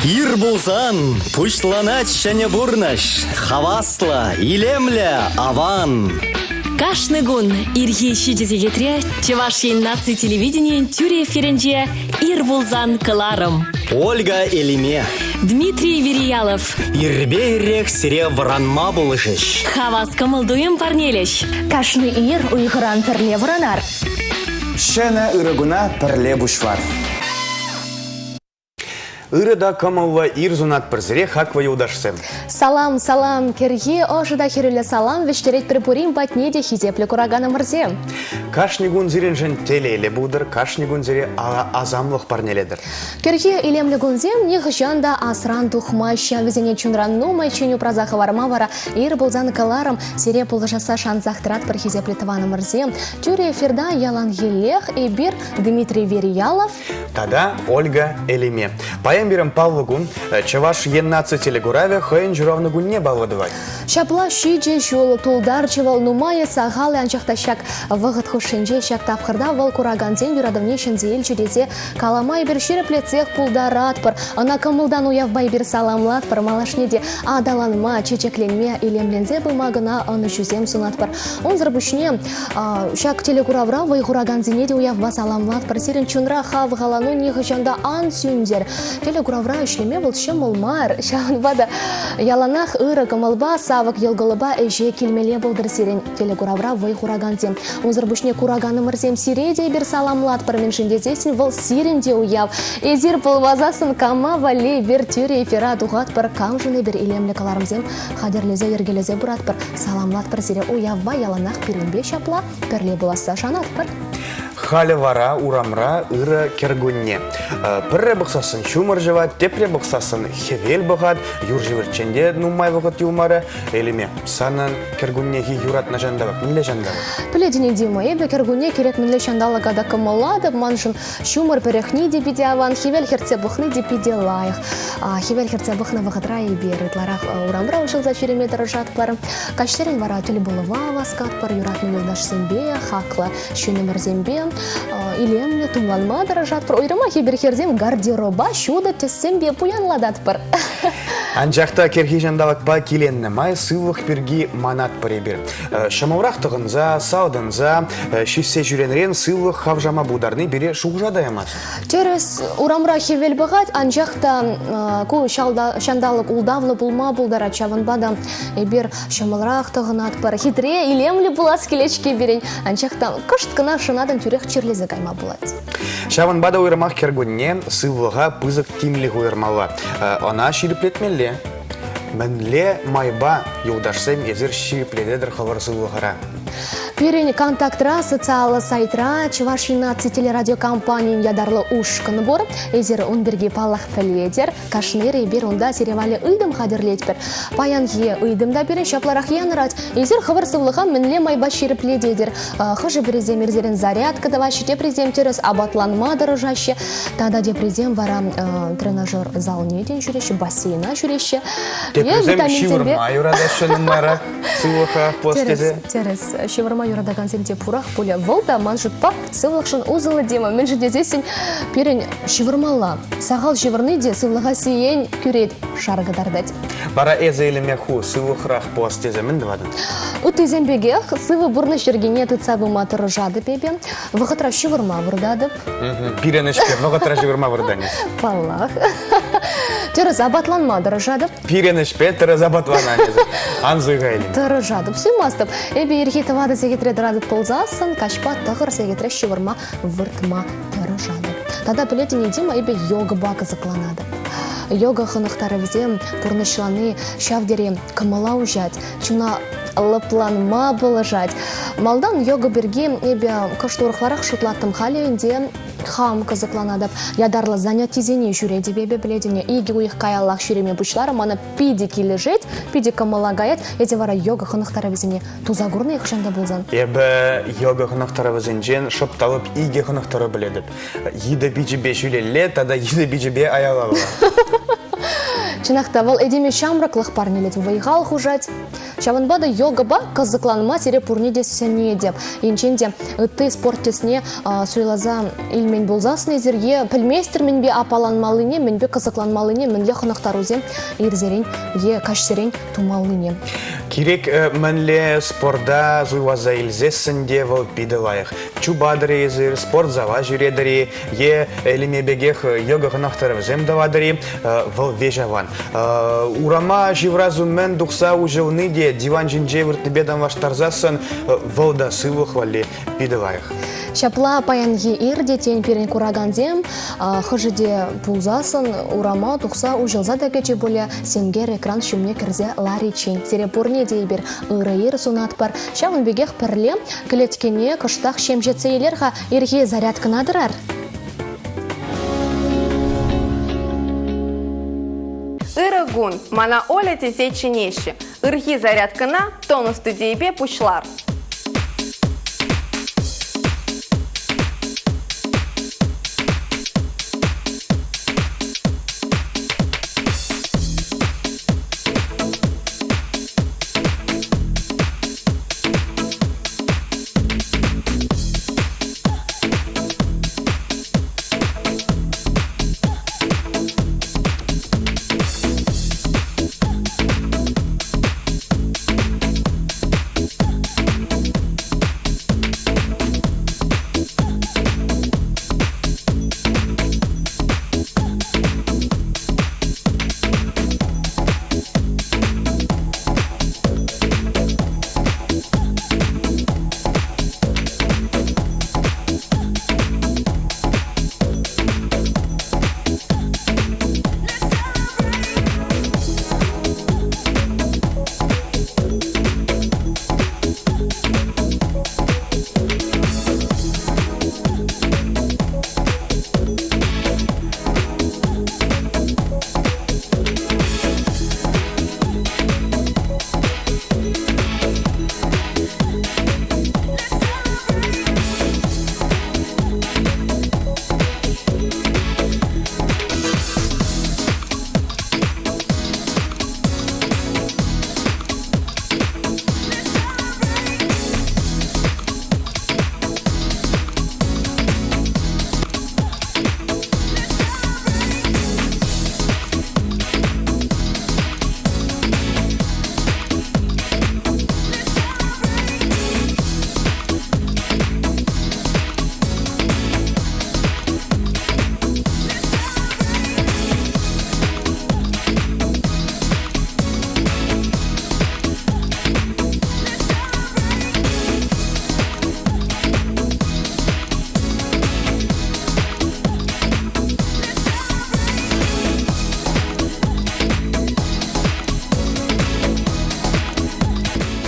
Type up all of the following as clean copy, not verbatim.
Ир пулсан пуҫланать ҫӗнӗ пурнӑҫ, хаваслӑ, илемлӗ, аван. Кашни кун ирхи ҫичӗ сехетре Чӑваш Ен наци телевиденийӗн тӳрӗ эфирӗнче «Ир пулсан» кӑларӑм. Ольга Элиме. Дмитрий Вериялов. Ирпе ирех сире вӑранма пулӑшӗҫ. Хавас кӑмӑл-туйӑм парнелӗҫ. Кашни ир уйӑхран пӗрле вӑранар. Ҫӗнӗ ырӑ куна пӗрле пуҫлар. Ырӑ та кӑмӑллӑ ир сунатпӑр сире, хаклӑ юлташсем. Салам, салам, кӗрхи ӑшӑ та хӗрӳллӗ салам вӗҫтеретпӗр пурин патне те хисеплӗ кураканӑмӑрсем. Кашни кун сирӗншӗн телейлӗ пултӑр, кашни кун сире асамлӑх парнелетӗр. Кӗрхи илемлӗ кунсем нихӑҫан та асран тухмаҫҫӗ. Вӗсене чунран нумайччен упраса хӑварма вара ир пулсан кӑларӑм сире пулӑшасса шансах тӑратпӑр хисеплӗ тӑванӑмӑрсем. Тӳрӗ эфирта яланхиллех эпир Дмитрий Верьялов Тата Ольга Элиме. Паян пирӗн паллӑ кун Чӑваш Ен наци телекуравӗ хӑйӗн ҫуралнӑ кунне паллӑ тӑвать. Ҫапла ҫичӗ ҫул тултарчӗ вӑл нумайӗ сахал, анчах та ҫак вӑхӑт хушшинче ҫак тапхӑрта вӑл куракансен юратӑвне ҫӗнсе илчӗ тесе калама эпир ҫирӗплетсех пултаратпӑр. Ӑна кӑмӑлтан уявпа эпир саламлатпӑр, малашне те аталанма, чечекленме, илемленсе пыма кӑна ӑнӑҫусем сунатпӑр. Унсӑр пуҫне Ҫак телекуравра вӑй хуракансене те уявпа саламлатпӑр. Сирӗн чунра хавхалану нихӑҫан та ан сӳнтӗр. Телекуравра ӗҫлеме вӑл ҫӑмӑл мар. Ҫавӑнпа та яланах ырӑ кӑмӑлпа, савӑк йӑлкӑлӑпа ӗҫе килмелле пултӑр сирӗн телекуравра вӑй хуракансем. Унсӑр пуҫне кураканӑмӑрсем сире те эпир саламлатпӑр, мӗншӗн тесессӗн вӑл сирӗн те уяв. Эсир пулмасассӑн кама валли эпир тӳрӗ эфира тухатпӑр, камшӑн эпир илемлӗ кӑларӑмсем хатӗрлесе йӗркелесе пыратпӑр. Саламлатпӑр сире уявпа яланах пирӗнпе ҫапла пӗрле пуласса шанатпӑр. Халӗ вара урамра ырӑ кӗркунне. Пӗрре пӑхсассӑн ҫумӑр ҫӑвать, тепре пӑхсассӑн хӗвел пӑхать, юр ҫывӑрччен те нумай вӑхӑт юлмарӗ. Элиме, санӑн кӗркуннехи юратнӑ ҫанталӑк мӗнле ҫанталӑк? Пӗлетӗн-и, Дима, эпӗ кӗркунне кирек мӗнле ҫанталӑка та кӑмӑллатӑп. Маншӑн Ҫумӑр пӗрӗхни те питӗ аван, хӗвел хӗртсе пӑхни те питӗ лайӑх. Хӗвел хӗртсе пӑхнӑ вӑхӑтра эпир ытларах урамра уҫӑлса ҫӳреме тӑрӑшатпӑр. Каҫсерен вара тӗлпулӑва васкатпӑр, юратнӑ юлташсемпе, хаклӑ ҫыннӑмӑрсемпе илемлӗ тумланма тӑрӑшатпӑр. Уйрӑмах эпир хӗрсем гардероба ҫутӑ тӗссемпе пуянлататпӑр. Анчах та кӗрхи ҫанталӑкпа киленнӗ май сывлӑх пирки манатпӑр эпир. Ҫӑмӑлрах тӑхӑнса, салтӑнса, ҫиҫсе ҫӳренӗрен сывлӑх хавшама пултарни пире шухӑша та ямасть. Тӗрӗс, урамра хӗвел пӑхать, анчах та ку ҫанталӑк ултавлӑ пулма пултарать. Ҫавӑнпа та эпир ҫӑмӑлрах тӑхӑнатпӑр. Хитре, илемлӗ пулас килет-ҫке пирӗн. Анчах та кӑшт кӑна шӑнатӑн тӳрех чирлесе кайма пулать. Ҫавӑнпа та уйрӑмах кӗркунне сывлӑха пысӑк тимлӗх уйӑрмалла. Ӑна ҫирӗплетмелле. Мӗнле майпа, юлташсем, эсир ҫирӗплететӗр хӑвӑр сывлӑхӑра? Пирӗн «Контактра» социаллӑ сайтра Чӑваш Ен наци телерадиокомпанийӗн ятарлӑ ушкӑн пур. Эсир ун пирки паллах пӗлетӗр. Кашни ир эпир унта сире валли ыйтӑм хатӗрлетпӗр. Паянхи ыйтӑм та пирӗн ҫапларах янӑрать. Эсир хӑвӑр сывлӑха мӗнле майпа ҫирӗплететӗр? Хӑшӗ-пӗрисем ирсерен зарядка тӑваҫҫӗ, теприсем тӗрӗс апатланма тӑрӑшаҫҫӗ. Тата теприсем вара тренажер залне те ҫӳреҫҫӗ, бассейна ҫӳреҫҫӗ. Теприсем ҫывӑрма юратаҫҫӗ нумайрах сывлӑха пос тесе. Тӗрӗс, ҫывӑрма юратакансем те пурах пулӗ. Вӑл та ман шутпа сывлӑхшӑн усӑллӑ тема. Мӗншӗн тесессӗн пирӗн ҫывӑрмалла. Сахал ҫывӑрни те сывлӑха сиен кӳрет, шар кӑтартать. Вара эсӗ илеме ху сывлӑхрах пос тесе мӗн тӑватӑн? Ыттисем пекех сывӑ пурнӑҫ йӗркине тытса пыма тӑрӑшатӑп эпӗ. Вӑхӑтра ҫывӑрма выртатӑп. Пирӗн ӗҫпе вӑхӑтра ҫывӑрма выртанӗ. Паллах. Тӗрӗс апатланма тӑрӑшатӑп. Пирӗн ӗҫпе тӗрӗс апатланан тесе. Ан суйха илин. Тӑрӑшатӑп, суймастӑп. Эпӗ ирхи тӑватӑ сехетре тӑратӑп пулсассӑн, каҫпа тӑхӑр сехетре ҫывӑрма выртма тӑрӑшатӑп. Тата пӗлетӗн-и, Дима, эпӗ йогӑпа кӑсӑкланатӑп. Йога хӑнӑхтарӑвӗсем пурнӑҫлани ҫав тери кӑмӑла уҫать, чуна лӑпланма пулӑшать. Малтан йога пирки эпӗ кӑшт урӑхларах шутлаттӑм. Халӗ ӗнтӗ хам кӑсӑкланатӑп. Ятарлӑ занятисене ҫӳретӗп эпӗ, пӗлетӗн-и, икӗ уйӑх каяллах ҫӳреме пуҫларӑм. Мана питӗ килӗшет, питӗ кӑмӑла каять. Эсӗ вара йога хӑнӑхтарӑвӗсене туса курнӑ-и хӑҫан та пулсан? Эпӗ йога хӑнӑхтарӑвӗсенчен шӑп талӑп икӗ хӑнӑхтару пӗлетӗп. Йытӑ пичӗпе ҫӳлелле тата йытӑ пичӗпе аялалла. Чӑнах та вӑл этеме ҫамрӑклӑх парнелет, вӑй-хал хушать. Ҫавӑнпа та йогӑпа кӑсӑкланма сире пурне те сӗнетӗп. Енчен те ытти спорт тӗсне суйласа илмен пулсассӑн эсир е пӗлместӗр мӗнпе аппаланмаллине, мӗнпе кӑсӑкланмаллине, мӗнле хӑнӑхтарусем ирсерен е каҫсерен тумаллине. Кирек мӗнле спорта суйласа илсессӗн те вӑл питӗ лайӑх. Чупатӑр-и эсир, спортзала ҫӳретӗр-и е Элиме пекех йога хӑнӑхтарӑвӗсем тӑватӑр-и, вӑл веҫ аван. Урама ҫыврас умӗн тухса уҫӑлни те диван ҫинче выртнипе танлаштарсассӑн вӑл та сывлӑх валли питӗ лайӑх. Ҫапла паянхи ир те тен пирӗн куракансем хӑшӗ те пулсассӑн урама тухса уҫӑлса та кӗчӗ пулӗ сенкер экран ҫумне кӗрсе лариччен. Сире пурне те эпир ырӑ ир сунатпӑр. Ҫавӑн пекех пӗрле кӗлеткене кӑштах ҫемҫетсе илер-ха, ирхи зарядкӑна тӑрар. Ырӑ кун! Мана Оля тесе чӗнеҫҫӗ. Ырхи зарядкӑна тонус студийӗпе пуҫлар.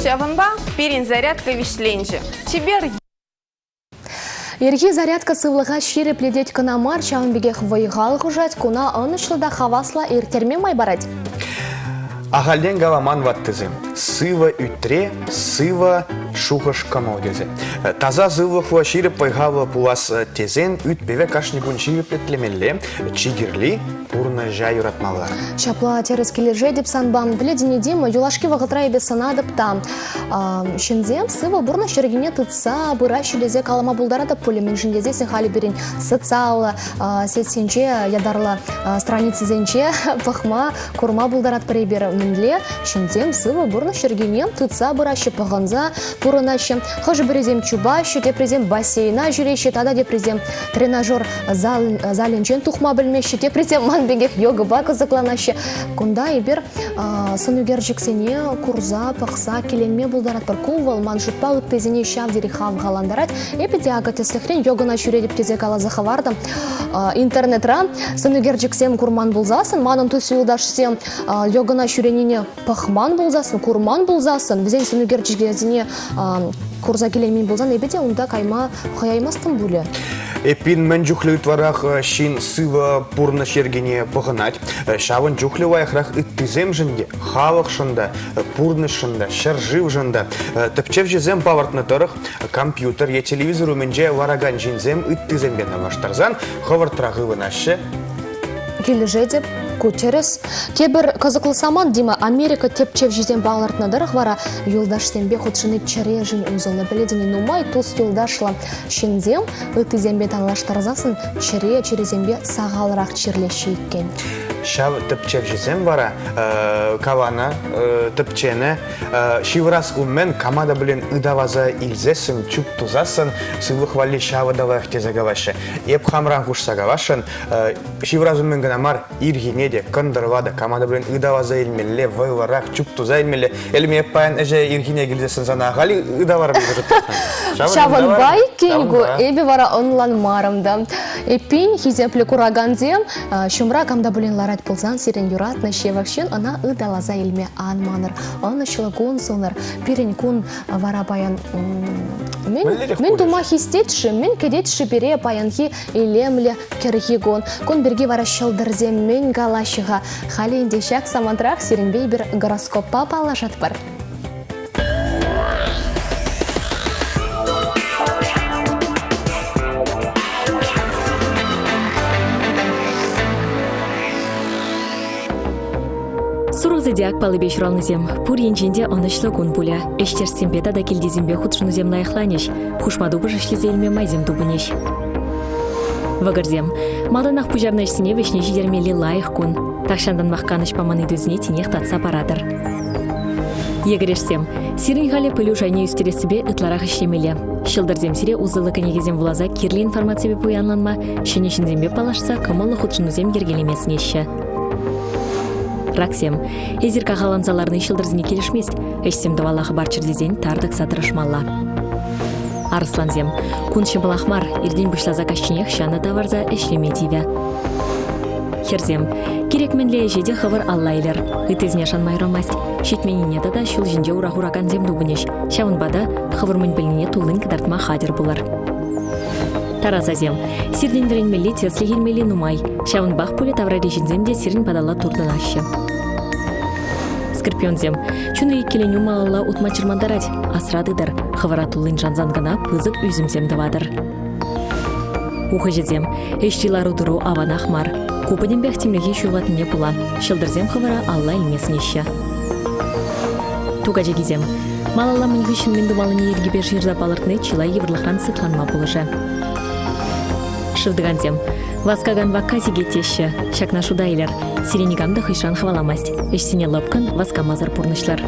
Ҫавӑнпа пирӗн зарядка вӗҫленчӗ. Чипер Ирхи зарядка сывлӑха ҫирӗплетет кӑна мар, ҫавӑн пекех вӑй-хал хушать, куна ӑнӑҫлӑ та хаваслӑ ирттерме май парать. Ахальтен каламан ваттисем. Сывӑ ӳтре, сывӑ шухӑш-кӑмӑл тесе. Таса сывлӑхлӑ, ҫирӗп вӑй-халлӑ пулас тесен ӳт-пӗве кашни кун ҫирӗплетлемелле, чи кирли пурнӑҫа юратмалла. Ҫапла тӗрӗс килӗшетӗп санпа. Пӗлетӗн-и, Дима, юлашки вӑхӑтра эпӗ сӑнатӑп та, ҫынсем сывӑ пурнӑҫ йӗркине тытса пыраҫҫӗ тесе калама пултаратӑп пулӗ. Мӗншӗн тесессӗн халӗ пирӗн социаллӑ сетьсенче, ятарлӑ страницӑсенче пӑхма, курма пултаратпӑр эпир. Мӗнле ҫынсем сывӑ пурнӑҫ йӗркине тытса пыраҫҫӗ, пӑхӑнса пурӑнаҫҫӗ. Хӑшӗ-пӗрисем чупаҫҫӗ, теприсем бассейна ҫӳреҫҫӗ тата теприсем тренажер залӗнчен тухма пӗлмеҫҫӗ, теприсем ман пекех йогӑпа кӑсӑкланаҫҫӗ. Кунта эпир сӑн ӳкерчӗксене курса, пӑхса киленме пултаратпӑр. Ку вӑл ман шутпа ыттисене ҫав тери хавхалантарать. Эпӗ те акӑ тӗслӗхрен йогӑна ҫӳретӗп тесе каласа хӑвартӑм. Интернетра сӑн ӳкерчӗксем курман пулсассӑн, манӑн тус-юлташсем йогӑна ҫӳренине пӑхман пулсассӑн, курман пулсассӑн, вӗсен сӑн ӳкерчӗкӗсене курса киленмен пулсан эпӗ те унта кайма хӑяймастӑм пулӗ. Эппин, мӗн чухлӗ ытларах ҫын сывӑ пурнӑҫ йӗркине пӑхӑнать, ҫавӑн чухлӗ лайӑхрах ыттисемшӗн те, халӑхшӑн та, пурнӑҫшӑн та, ҫӗршывшӑн та. Тӗпчевҫӗсем палӑртнӑ тӑрӑх, компьютер е телевизор умӗнче ларакан ҫынсем ыттисемпе танлаштарсан хӑвӑртрах ывӑнаҫҫӗ. Килӗшетӗп. Ку тӗрӗс. Тепӗр кӑсӑклӑ самант, Дима, Америка тӗпчевҫисем палӑртнӑ тӑрӑх вара юлташсемпе хутшӑнни чӗрешӗн усӑллӑ. Пӗлетӗн-и, нумай тус-юлташлӑ ҫынсем ыттисемпе танлаштарсассӑн чӗре чирӗсемпе сахалрах чирлеҫҫӗ иккен. Ҫав тӗпчевҫӗсем вара каланӑ, тӗпченӗ, ҫывӑрас умӗн кама та пулин ыталаса илсессӗн, чуп тусассӑн сывлӑх валли ҫавӑ та лайӑх тесе калаҫҫӗ. Эп хамран хушса каласшӑн, ҫывӑрас умӗн кӑна мар, ирхине те, кӑнтӑрла та кама та пулин ыталаса илмелле, вӑйлӑрах чуп туса илмелле. Элме паян ӗҫе ирхине килсессӗн сана ахаль ыталарӑм Ҫавӑнпа иккен ку, эпӗ вара ӑнланмарӑм та. Эппин, хисеплӗ куракансем, ҫумра кам та пулин ларать пулсан сирӗн юратнӑ ҫывӑх ҫын ӑна ыталаса илме ан манӑр. Ӑнӑҫлӑ кун сунӑр. Пирӗн кун вара паян мӗн, мӗн тума хистет-ши, мӗн кӗтет-ши пире паянхи илемлӗ кӗрхи кун. Кун пирки вара ҫӑлтӑрсем мӗн калаҫҫӗ-ха? Халӗ ӗнтӗ ҫак самантрах сирӗнпе эпир гороскоппа паллашатпӑр. Сурӑх зодиак паллипе ҫуралнисем пур енчен те ӑнӑҫлӑ кун пулӗ. Ӗҫтешсемпе тата килтисемпе хутшӑнусем лайӑхланӗҫ, хушма тупӑш ӗҫлесе илме майсем тупӑнӗҫ. Вӑкӑрсем. Малтанах пуҫарнӑ ӗҫсене вӗҫне ҫитермелли лайӑх кун. Тахҫантанпах канӑҫ паман ыйтусене тинех татса паратӑр. Йӗкӗрешсем. Сирӗн халӗ пӗлӳ шайне ӳстерессипе ытларах ӗҫлемелле. Ҫӑлтӑрсем сире усӑллӑ кӗнекесем вуласа кирлӗ информаципе пуянланма, ҫӗнӗ ҫынсемпе паллашса кӑмӑллӑ хутшӑнусем йӗркелеме сӗнеҫҫӗ. Раксем. Эсир кахалланса ларни ҫӑлтӑрсене килӗшмест. Ӗҫсем тӑвалла хӑпарччӑр тесен тар тӑкса тӑрӑшмалла. Арӑслансем. Кун ҫӑмӑлах мар, иртен пуҫласа каҫченех ҫанӑ тавӑрса ӗҫлеме тивӗ. Хӗрсем. Кирек мӗнле ӗҫе те хӑвӑр алла илӗр. Ыттисене шанма юрамасть. Ҫитменнине тата ҫул ҫинче ура хуракансем тупӑнӗҫ. Ҫавӑнпа та хӑвӑр мӗн пӗлнине туллин кӑтартма хатӗр пулӑр. Тарасасем. Сиртен вӗренмелли тӗслӗх илмелли нумай. Ҫавӑнпах пулӗ таврари ҫынсем те сирӗн паталла туртӑнаҫҫӗ. Скорпионсем. Чунри иккӗленӳ малалла утма чӑрмантарать. Асра тытӑр, хӑвӑра туллин шансан кӑна пысӑк ӳсӗмсем тӑватӑр. Ухӑҫӑсем. Ӗҫри лару-тӑру аванах мар. Ку пӗтӗмпех тимлӗхе ҫухатнине пула. Ҫӑлтӑрсем хӑвӑра алла илме сӗнеҫҫӗ. Тукачакисем. Малалла мӗн хыҫҫӑн мӗн тумаллине йӗркепе ҫырса палӑртни чылай йывӑрлӑхран сыхланма пулӑшӗ. Шывтӑкансем. Васкакан вакка сикет теҫҫӗ. Ҫакна шута илӗр. Сире никам та хыҫран хӑваламасть. Ӗҫсене лӑпкӑн, васкамасӑр пурнӑҫлӑр.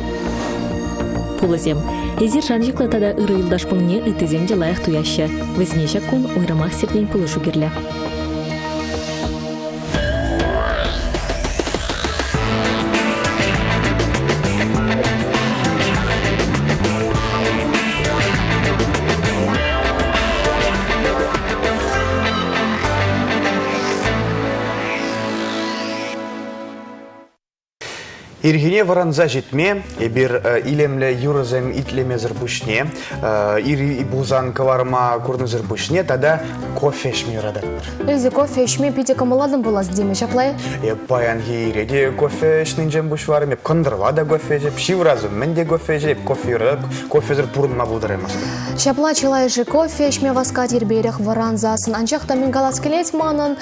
Пулӑсем. Эсир шанчӑклӑ тата ырӑ юлташ пулнине ыттисем те лайӑх туяҫҫӗ. Вӗсене ҫак кун уйрӑмах сиртен пулӑшу кирлӗ. Ирхине вӑранса ҫитме эпир илемлӗ юрӑсем итлемесӗр пуҫне, ир пулсан кӑларма курнӑсӑр пуҫне тата кофе ӗҫме юрататпӑр. Эсӗ кофе ӗҫме питӗ кӑмӑллатӑн пулас, Дима, ҫапла-и? Эп паянхи ире те кофе ӗҫнинчен пуҫларӑм, эп кӑнтӑрла та кофе ӗҫеп, ҫывӑрасӑм мӗн те кофе ӗҫеп, кофе юратап, кофесӗр пурӑнма пултараймастӑп. Ҫапла чылайӑшӗ кофе ӗҫме васкать ирпе-ирех вӑрансассӑн. Анчах та мӗн калас килет манӑн,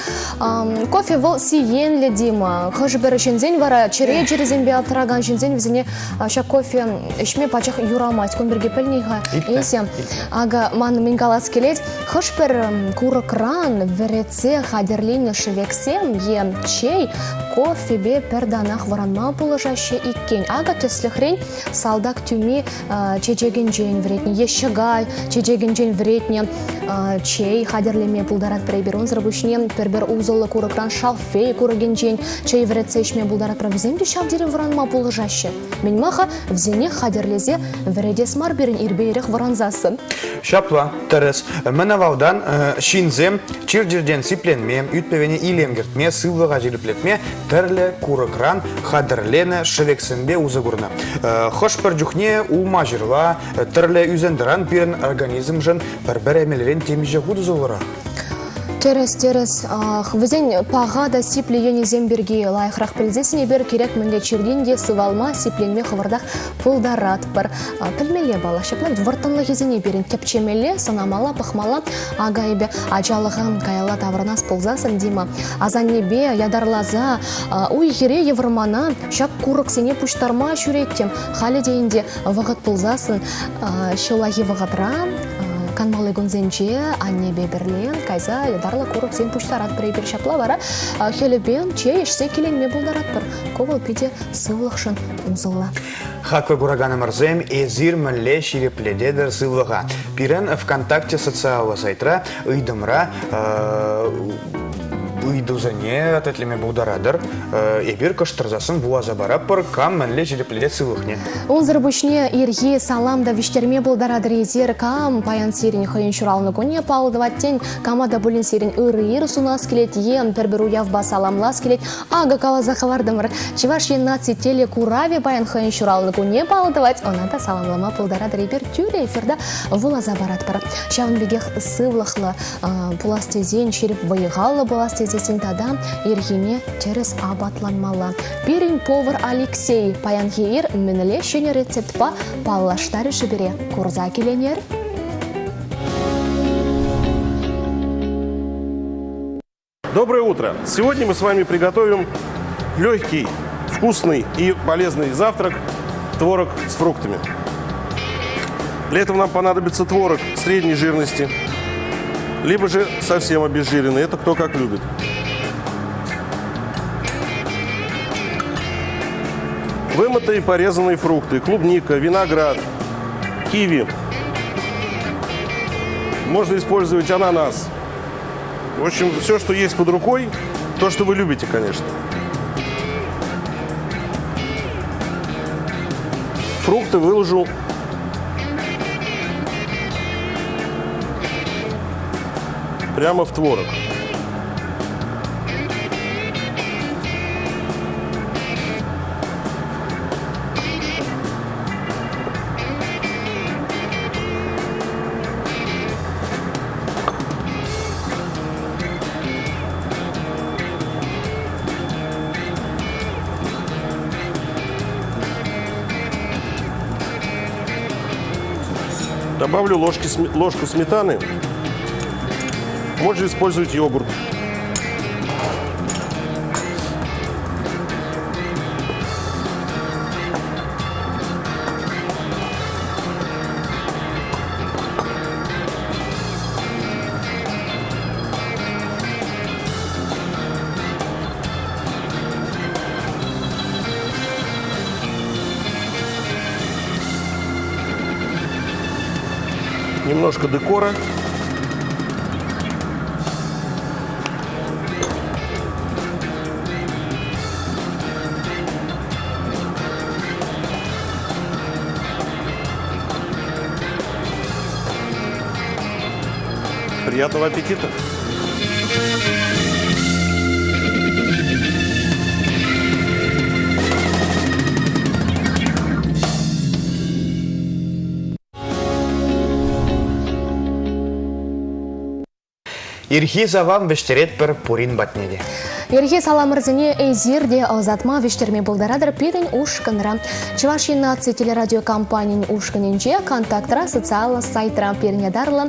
Кофе вӑл сиенлӗ, Дима. Хӑш-пӗр ҫынсен вара чӗре чирӗсемпе аптӑракан ҫынсен вӗсене ҫак кофе ӗҫме пачах юрамасть. Кун пирки пӗлнӗ-ха эсӗ. Акӑ ман мӗн калас килет, хӑш-пӗр курӑкран вӗретсе хатӗрленӗ шӗвексем е чей кофепе пӗр танах вӑранма пулӑшаҫҫӗ иккен. Акӑ тӗслӗхрен салтак тӳми чечекӗнчен вӗретнӗ е ҫӑка чечекӗнчен вӗретнӗ чей хатӗрлеме пултаратпӑр эпир. Унсӑр пуҫне пӗр-пӗр усӑллӑ курӑкран шалфей курӑкӗнчен чей вӗретсе ӗҫме пултаратпӑр. Вӗсем те ҫав тери вӑранма пулӑшаҫҫӗ. Мӗн-ма-ха вӗсене хатӗрлесе вӗретес мар пирӗн ирпе ирех вӑрансассӑн? Ҫапла, тӗрӗс. Мӗн авалтан ҫынсем чир-чӗртен сипленме, ӳт-пӗвене илем кӗртме, сывлӑха ҫирӗплетме тӗрлӗ курӑкран хатӗрленӗ шӗвексемпе усӑ курнӑ. Хӑш-пӗр чухне улма-ҫырла, тӗрлӗ ӳсен-тӑран пирӗн организмшӑн пӗр-пӗр эмелрен темиҫе хут усӑллӑрах. Тӗрӗс, тӗрӗс. Вӗсен паха та сиплӗ енӗсем пирки лайӑхрах пӗлсессӗн эпир кирек мӗнле чиртен те сывалма, сипленме хӑвӑртах пултаратпӑр. Пӗлмелле паллах, ҫапла вӑрттӑнлӑхӗсене пирӗн тӗпчемелле, сӑнамалла, пӑхмалла. Акӑ эпӗ ачалӑха каялла таврӑнас пулсассӑн, Дима, асаннепе ятарласа уй-хире е вӑрмана ҫак курӑксене пуҫтарма ҫӳреттӗм. Халӗ те ӗнтӗ вӑхӑт пулсассӑн ҫуллахи вӑхӑтра канмалли кунсенче аннепе пӗрле кайса ятарлӑ курӑксем пуҫтаратпӑр эпир. Ҫапла вара хӗлӗпе чей ӗҫсе киленме пултаратпӑр. Ку вӑл питӗ сывлӑхшӑн усӑллӑ. Хаклӑ кураканӑмӑрсем, эсир мӗнле ҫирӗплететӗр сывлӑха? Пирӗн ВКонтакте социаллӑ сайтра ыйтӑмра ыйтусене ответлеме пултаратӑр. Эпир кӑштӑрсассӑн вуласа паратпӑр, кам мӗнле ҫирӗплетет сывлӑхне. Унсӑр пуҫне ирхи салам та вӗҫтерме пултаратӑр эсир. Кам паян сирӗн хӑйӗн ҫуралнӑ кунне паллӑ тӑвать, тен, кама та пулин сирӗн ырӑ ир сунас килет е пӗр-пӗр уявпа саламлас килет. Акӑ каласа хӑвартӑмӑр, Чӑваш Ен наци телекуравӗ паян хӑйӗн ҫуралнӑ кунне паллӑ тӑвать, ӑна та саламлама пултаратӑр эпир тӳрӗ эфирта вуласа паратпӑр. Ҫавӑн пекех сывлӑхлӑ пулас тесен, ҫирӗп вӑй-халлӑ пулас тесессӗн тата ирхине тӗрӗс апатланмалла. Пирӗн повар Алексей паянхи ир мӗнле ҫӗнӗ рецептпа паллаштарӗ-ши пире? Курса киленер. Доброе утро! Сегодня мы с вами приготовим легкий, вкусный и полезный завтрак – творог с фруктами. Для этого нам понадобится творог средней жирности, либо же совсем обезжиренный, это кто как любит. Вымытые и порезанные фрукты, клубника, виноград, киви. Можно использовать ананас, в общем, все, что есть под рукой, то, что вы любите, конечно. Фрукты выложу прямо в творог. Добавлю ложки, ложку сметаны. Можно использовать йогурт. Немножко декора. Приятного аппетита! Ирхи салам вӗҫтеретпӗр пурин патне те. Ирхи саламӑрсене эсир те ӑсатма вӗҫтерме пултаратӑр пирӗн ушкӑнра. Чӑваш Ен наци телерадиокомпанин ушкӑнӗнче Контактра социаллӑ сайтра пирӗн ятарлӑ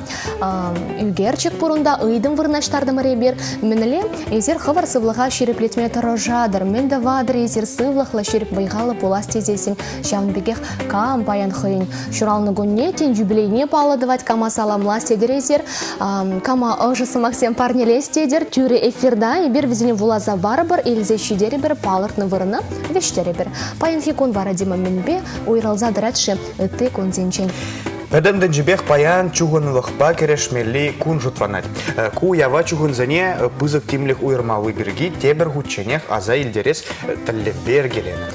ӳкерчӗк пур унта ыйтӑм вырнаҫтартӑмӑр эпир. Мӗнле эсир хӑвӑр сывлӑха ҫирӗплетме тӑрӑшатӑр, мӗн тӑватӑр эсир сывлӑхлӑ ҫирӗп вӑй-халлӑ пулас тесессӗн Ҫавӑн пекех кам паян хӑйӗн ҫуралнӑ кунне, тен, юбилейне паллӑ тӑвать, кама саламлас тетӗр эсир, кама ӑшӑ сӑмахсем парнелес тетӗр, тӳрӗ эфирта эпир вӗсене вуласа парӑпӑр, илсе ҫитерӗпӗр, палӑртнӑ вырӑна вӗҫтерӗпӗр. Паянхи кун вара Дима мӗнпе уйрӑлса тӑрать-ши ытти кунсенчен? Пӗтӗм тӗнчипех паян чухӑнлӑхпа кӗрешмелли кун шутланать. Ку уява чухӑнсене пысӑк тимлӗх уйӑрмалли пирки тепӗр хутченех аса илтерес тӗллевпе йӗркеленӗ.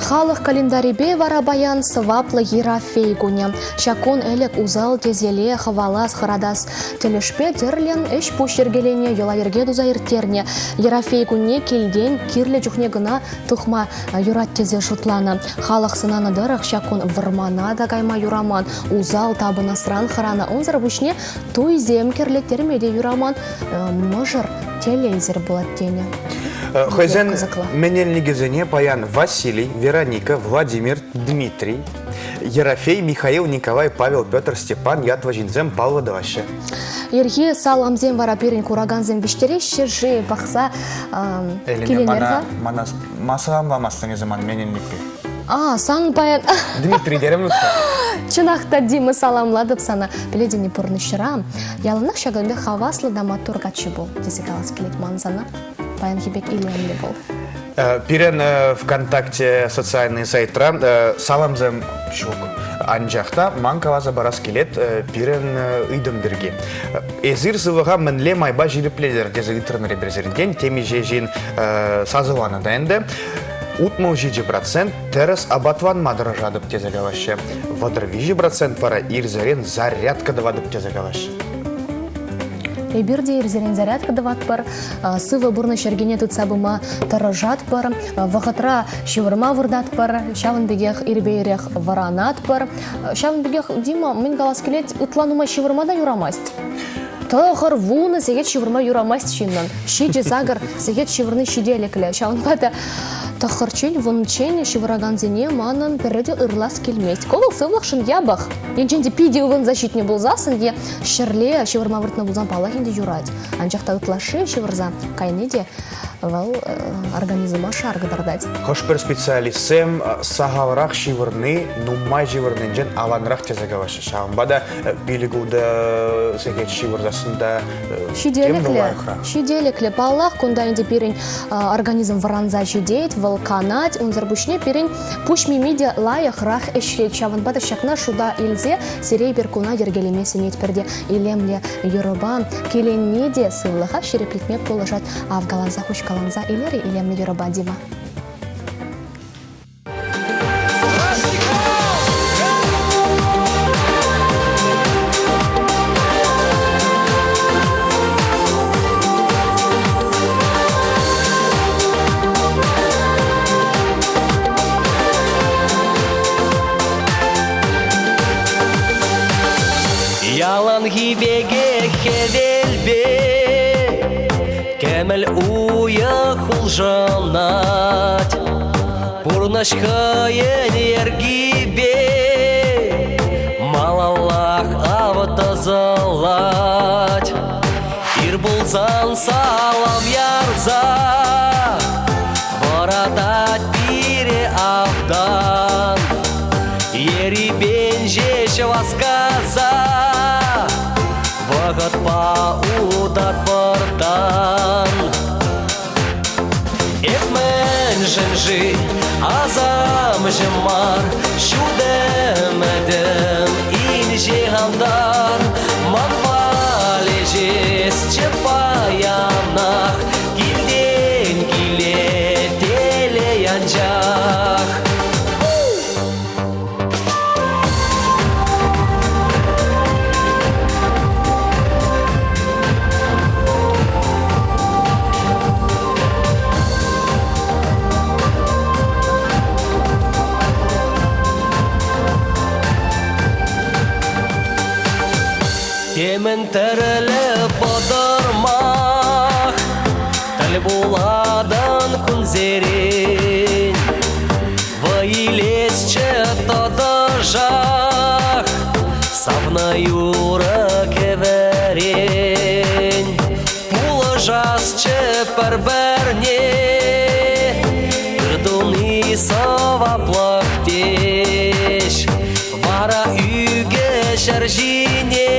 Халӑх календарӗпе вара паян сӑваплӑ Ерофей кунӗ. Ҫак кун ӗлӗк усал тӗселе хӑвалас, хӑратас тӗлӗшпе тӗрлӗ ӗҫ-пуҫ йӗркеленӗ, йӑла-йӗрке туса ирттернӗ. Ерофей кунне килтен кирлӗ чухне кӑна тухма юрать тесе шутланӑ. Халӑх сӑнанӑ тӑрӑх ҫак кун вӑрмана та кайма юраман, усал тапӑнасран хӑранӑ. Унсӑр пуҫне туйсем кӗрлеттерме те юраман, мӑшӑр телейсӗр пулать тенӗ. Хӑйсен менелникӗсене паян Василий, Вероника, Владимир, Дмитрий, Ерофей, Михаил, Николай, Павел, Петр, Степан ятлӑ ҫынсем паллӑ тӑваҫҫӗ. Ирхи саламсем вара пирӗн куракансем вӗҫтереҫҫӗ-ши пӑхса киленер-ха? Мана ма саламламастӑн эсӗ ман менелникпе? А, сан паян... Дмитрий терӗм Чӑнах та, Дима, саламлатӑп сана. Пӗлетӗн-и пурнӑҫра яланах ҫакӑн пек хаваслӑ та маттур каччӑ пул, тесе калас килет ман сана. Паянхи пек илемлӗ пул. Пирӗн ВКонтакте социальный сайтра саламсем ҫук. Анчах та ман каласа парас килет пирӗн ыйтӑм пирки. Эсир сывлӑха мӗнле майпа ҫирӗплетӗр тесе ыйтрӑмӑр эпир сирӗнтен. Темиҫе ҫын сасӑланӑ та ӗнтӗ. 67% тӗрӗс апатланма тӑрӑшатӑп тесе калаҫҫӗ. 33% вара ирсерен зарядка тӑватӑп тесе калаҫҫӗ. Эпир те ирсерен зарядка тӑватпӑр, сывӑ пурнӑҫ йӗркине тытса пыма тӑрӑшатпӑр, вӑхӑтра ҫывӑрма выртатпӑр, ҫавӑн пекех ирпе-ирех вӑранатпӑр. Ҫавӑн пекех, Дима, мӗн калас килет, ытла нумай ҫывӑрма та юрамасть. 9-10 сехет ҫывӑрма юрамасть ҫыннӑн. 7-8 сехет ҫывӑрни ҫителӗклӗ. Ҫавӑнпа та тӑххӑрччен, вунччен ҫывӑракансене манӑн пӗрре те ырлас килмест. Ку вӑл сывлӑхшӑн япӑх. Енчен те питӗ ывӑнса ҫитнӗ пулсассӑн е ҫӗрле ҫывӑрма выртнӑ пулсан, паллах ӗнтӗ, юрать. Анчах та ытлашши ҫывӑрса кайни те вӑл организма шар кӑтартать. Хӑш-пӗр специалистсем сахалрах ҫывӑрни нумай ҫывӑрнинчен аванрах тесе калаҫҫӗ. Ҫавӑнпа та пилӗк-ултӑ сехет ҫывӑрсассӑн та Ҫителӗклӗ. Ҫителӗклӗ. Паллах, кунта ӗнтӗ пирӗн организм вӑранса ҫитет, вӑл канать. Унсӑр пуҫне пирӗн пуҫ мими те лайӑхрах ӗҫлет. Ҫавӑнпа та ҫакна шута илсе сире эпир куна йӗркелеме сӗнетпӗр те илемлӗ юрӑпа киленме те сывлӑха ҫирӗплетме пулӑшать. Авкаланса хуҫкаланса илер-и илемлӗ юрӑпа, Дима? Яланхи пекех хӗвелпе кӗмӗл уйӑх улшӑнать. Пурнӑҫ хӑйӗн йӗркипе малаллах ав тӑсӑлать. Ир пулсан салам ярса вӑратать пире автан. Ерипен ҫеҫ васкаса вӑхӑтпа утатпӑртан. Эп мӗншӗн-ши асамҫӑ мар, ҫут ӗмӗтӗм инҫе антар. Ман валеҫесчӗ паянах, килтен киле телей анчах. Темӗн тӗрлӗ пӑтӑрмах тӗл пулатӑн кунсерен. Вӑй илесчӗ тӑтӑшах савнӑ юрӑ кӗвӗрен. Пулӑшасчӗ пӗр-пӗрне, ыр туни сӑваплӑх теҫ. Вара ӳкӗ ҫӗр ҫине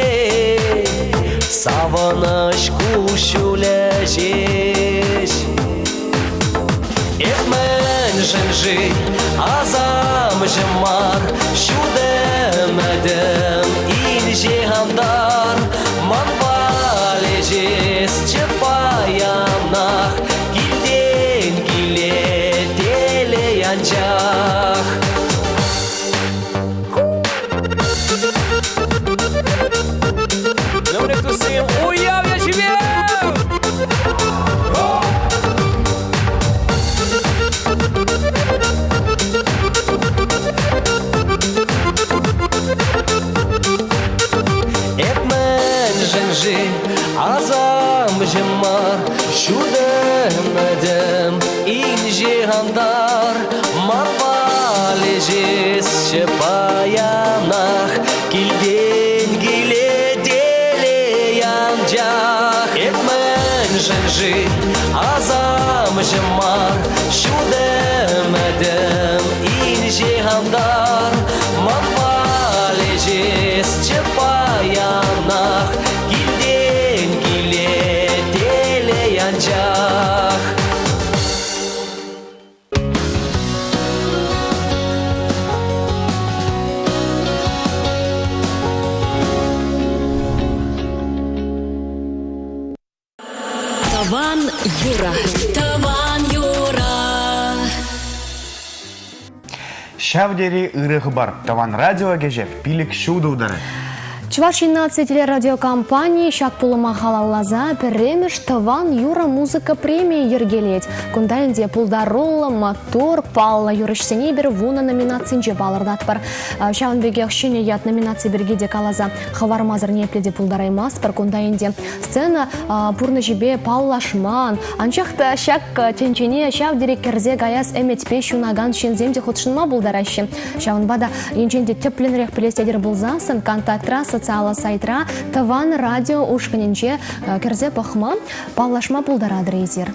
савӑнӑҫ куҫҫулӗ ҫеҫ. Эп мӗншӗн-ши асамҫӑ мар, ҫут ӗмӗтӗм инҫе антар. Ман валеҫесчӗ паянах килтен киле телей анчах. анчах. Нумрек туссем, уяв ячӗпе! Эп мӗншӗн-ши асамҫӑ мар, ҫутӑ ӗмӗтӗм инҫе антар, манпа леҫесчӗ паянах, килтен киле телей анчах. Эп мӗншӗн-ши асамҫӑ мар, ҫутӑ ӗмӗтӗм инҫе антар, манпа леҫесчӗ паянах, килтен киле телей анчах. Тӑван юрӑ. Тӑван юрӑ. Ҫав тери ырӑ хыпар. Тӑван радио кӗҫех пилӗк ҫутӑ тултарать. Чӑваш Ен наци телерадиокомпанийӗ ҫак пулӑма халалласа пӗрремӗш тӑван юрӑ музыка премийӗ йӗркелет. Кунта ӗнтӗ пултаруллӑ, маттур, паллӑ юрӑҫсене эпир вунӑ номинацинче палӑртатпӑр. Ҫавӑн пекех ҫӗнӗ ят номинаци пирки те каласа хӑвармасӑр ниепле те пултараймастпӑр. Кунта ӗнтӗ Сцена пурнӑҫӗпе паллашман, анчах та ҫак тӗнчене ҫав тери кӗрсе каяс ӗмӗтпе ҫунакан ҫынсем те хутшӑнма пултараҫҫӗ. Ҫавӑнпа та енчен те тӗплӗнрех пӗлес тетӗр пулсассӑн Контактра социаллӑ сайтра Тӑван радио ушкӑнӗнче кӗрсе пӑхма, паллашма пултаратӑр эсир.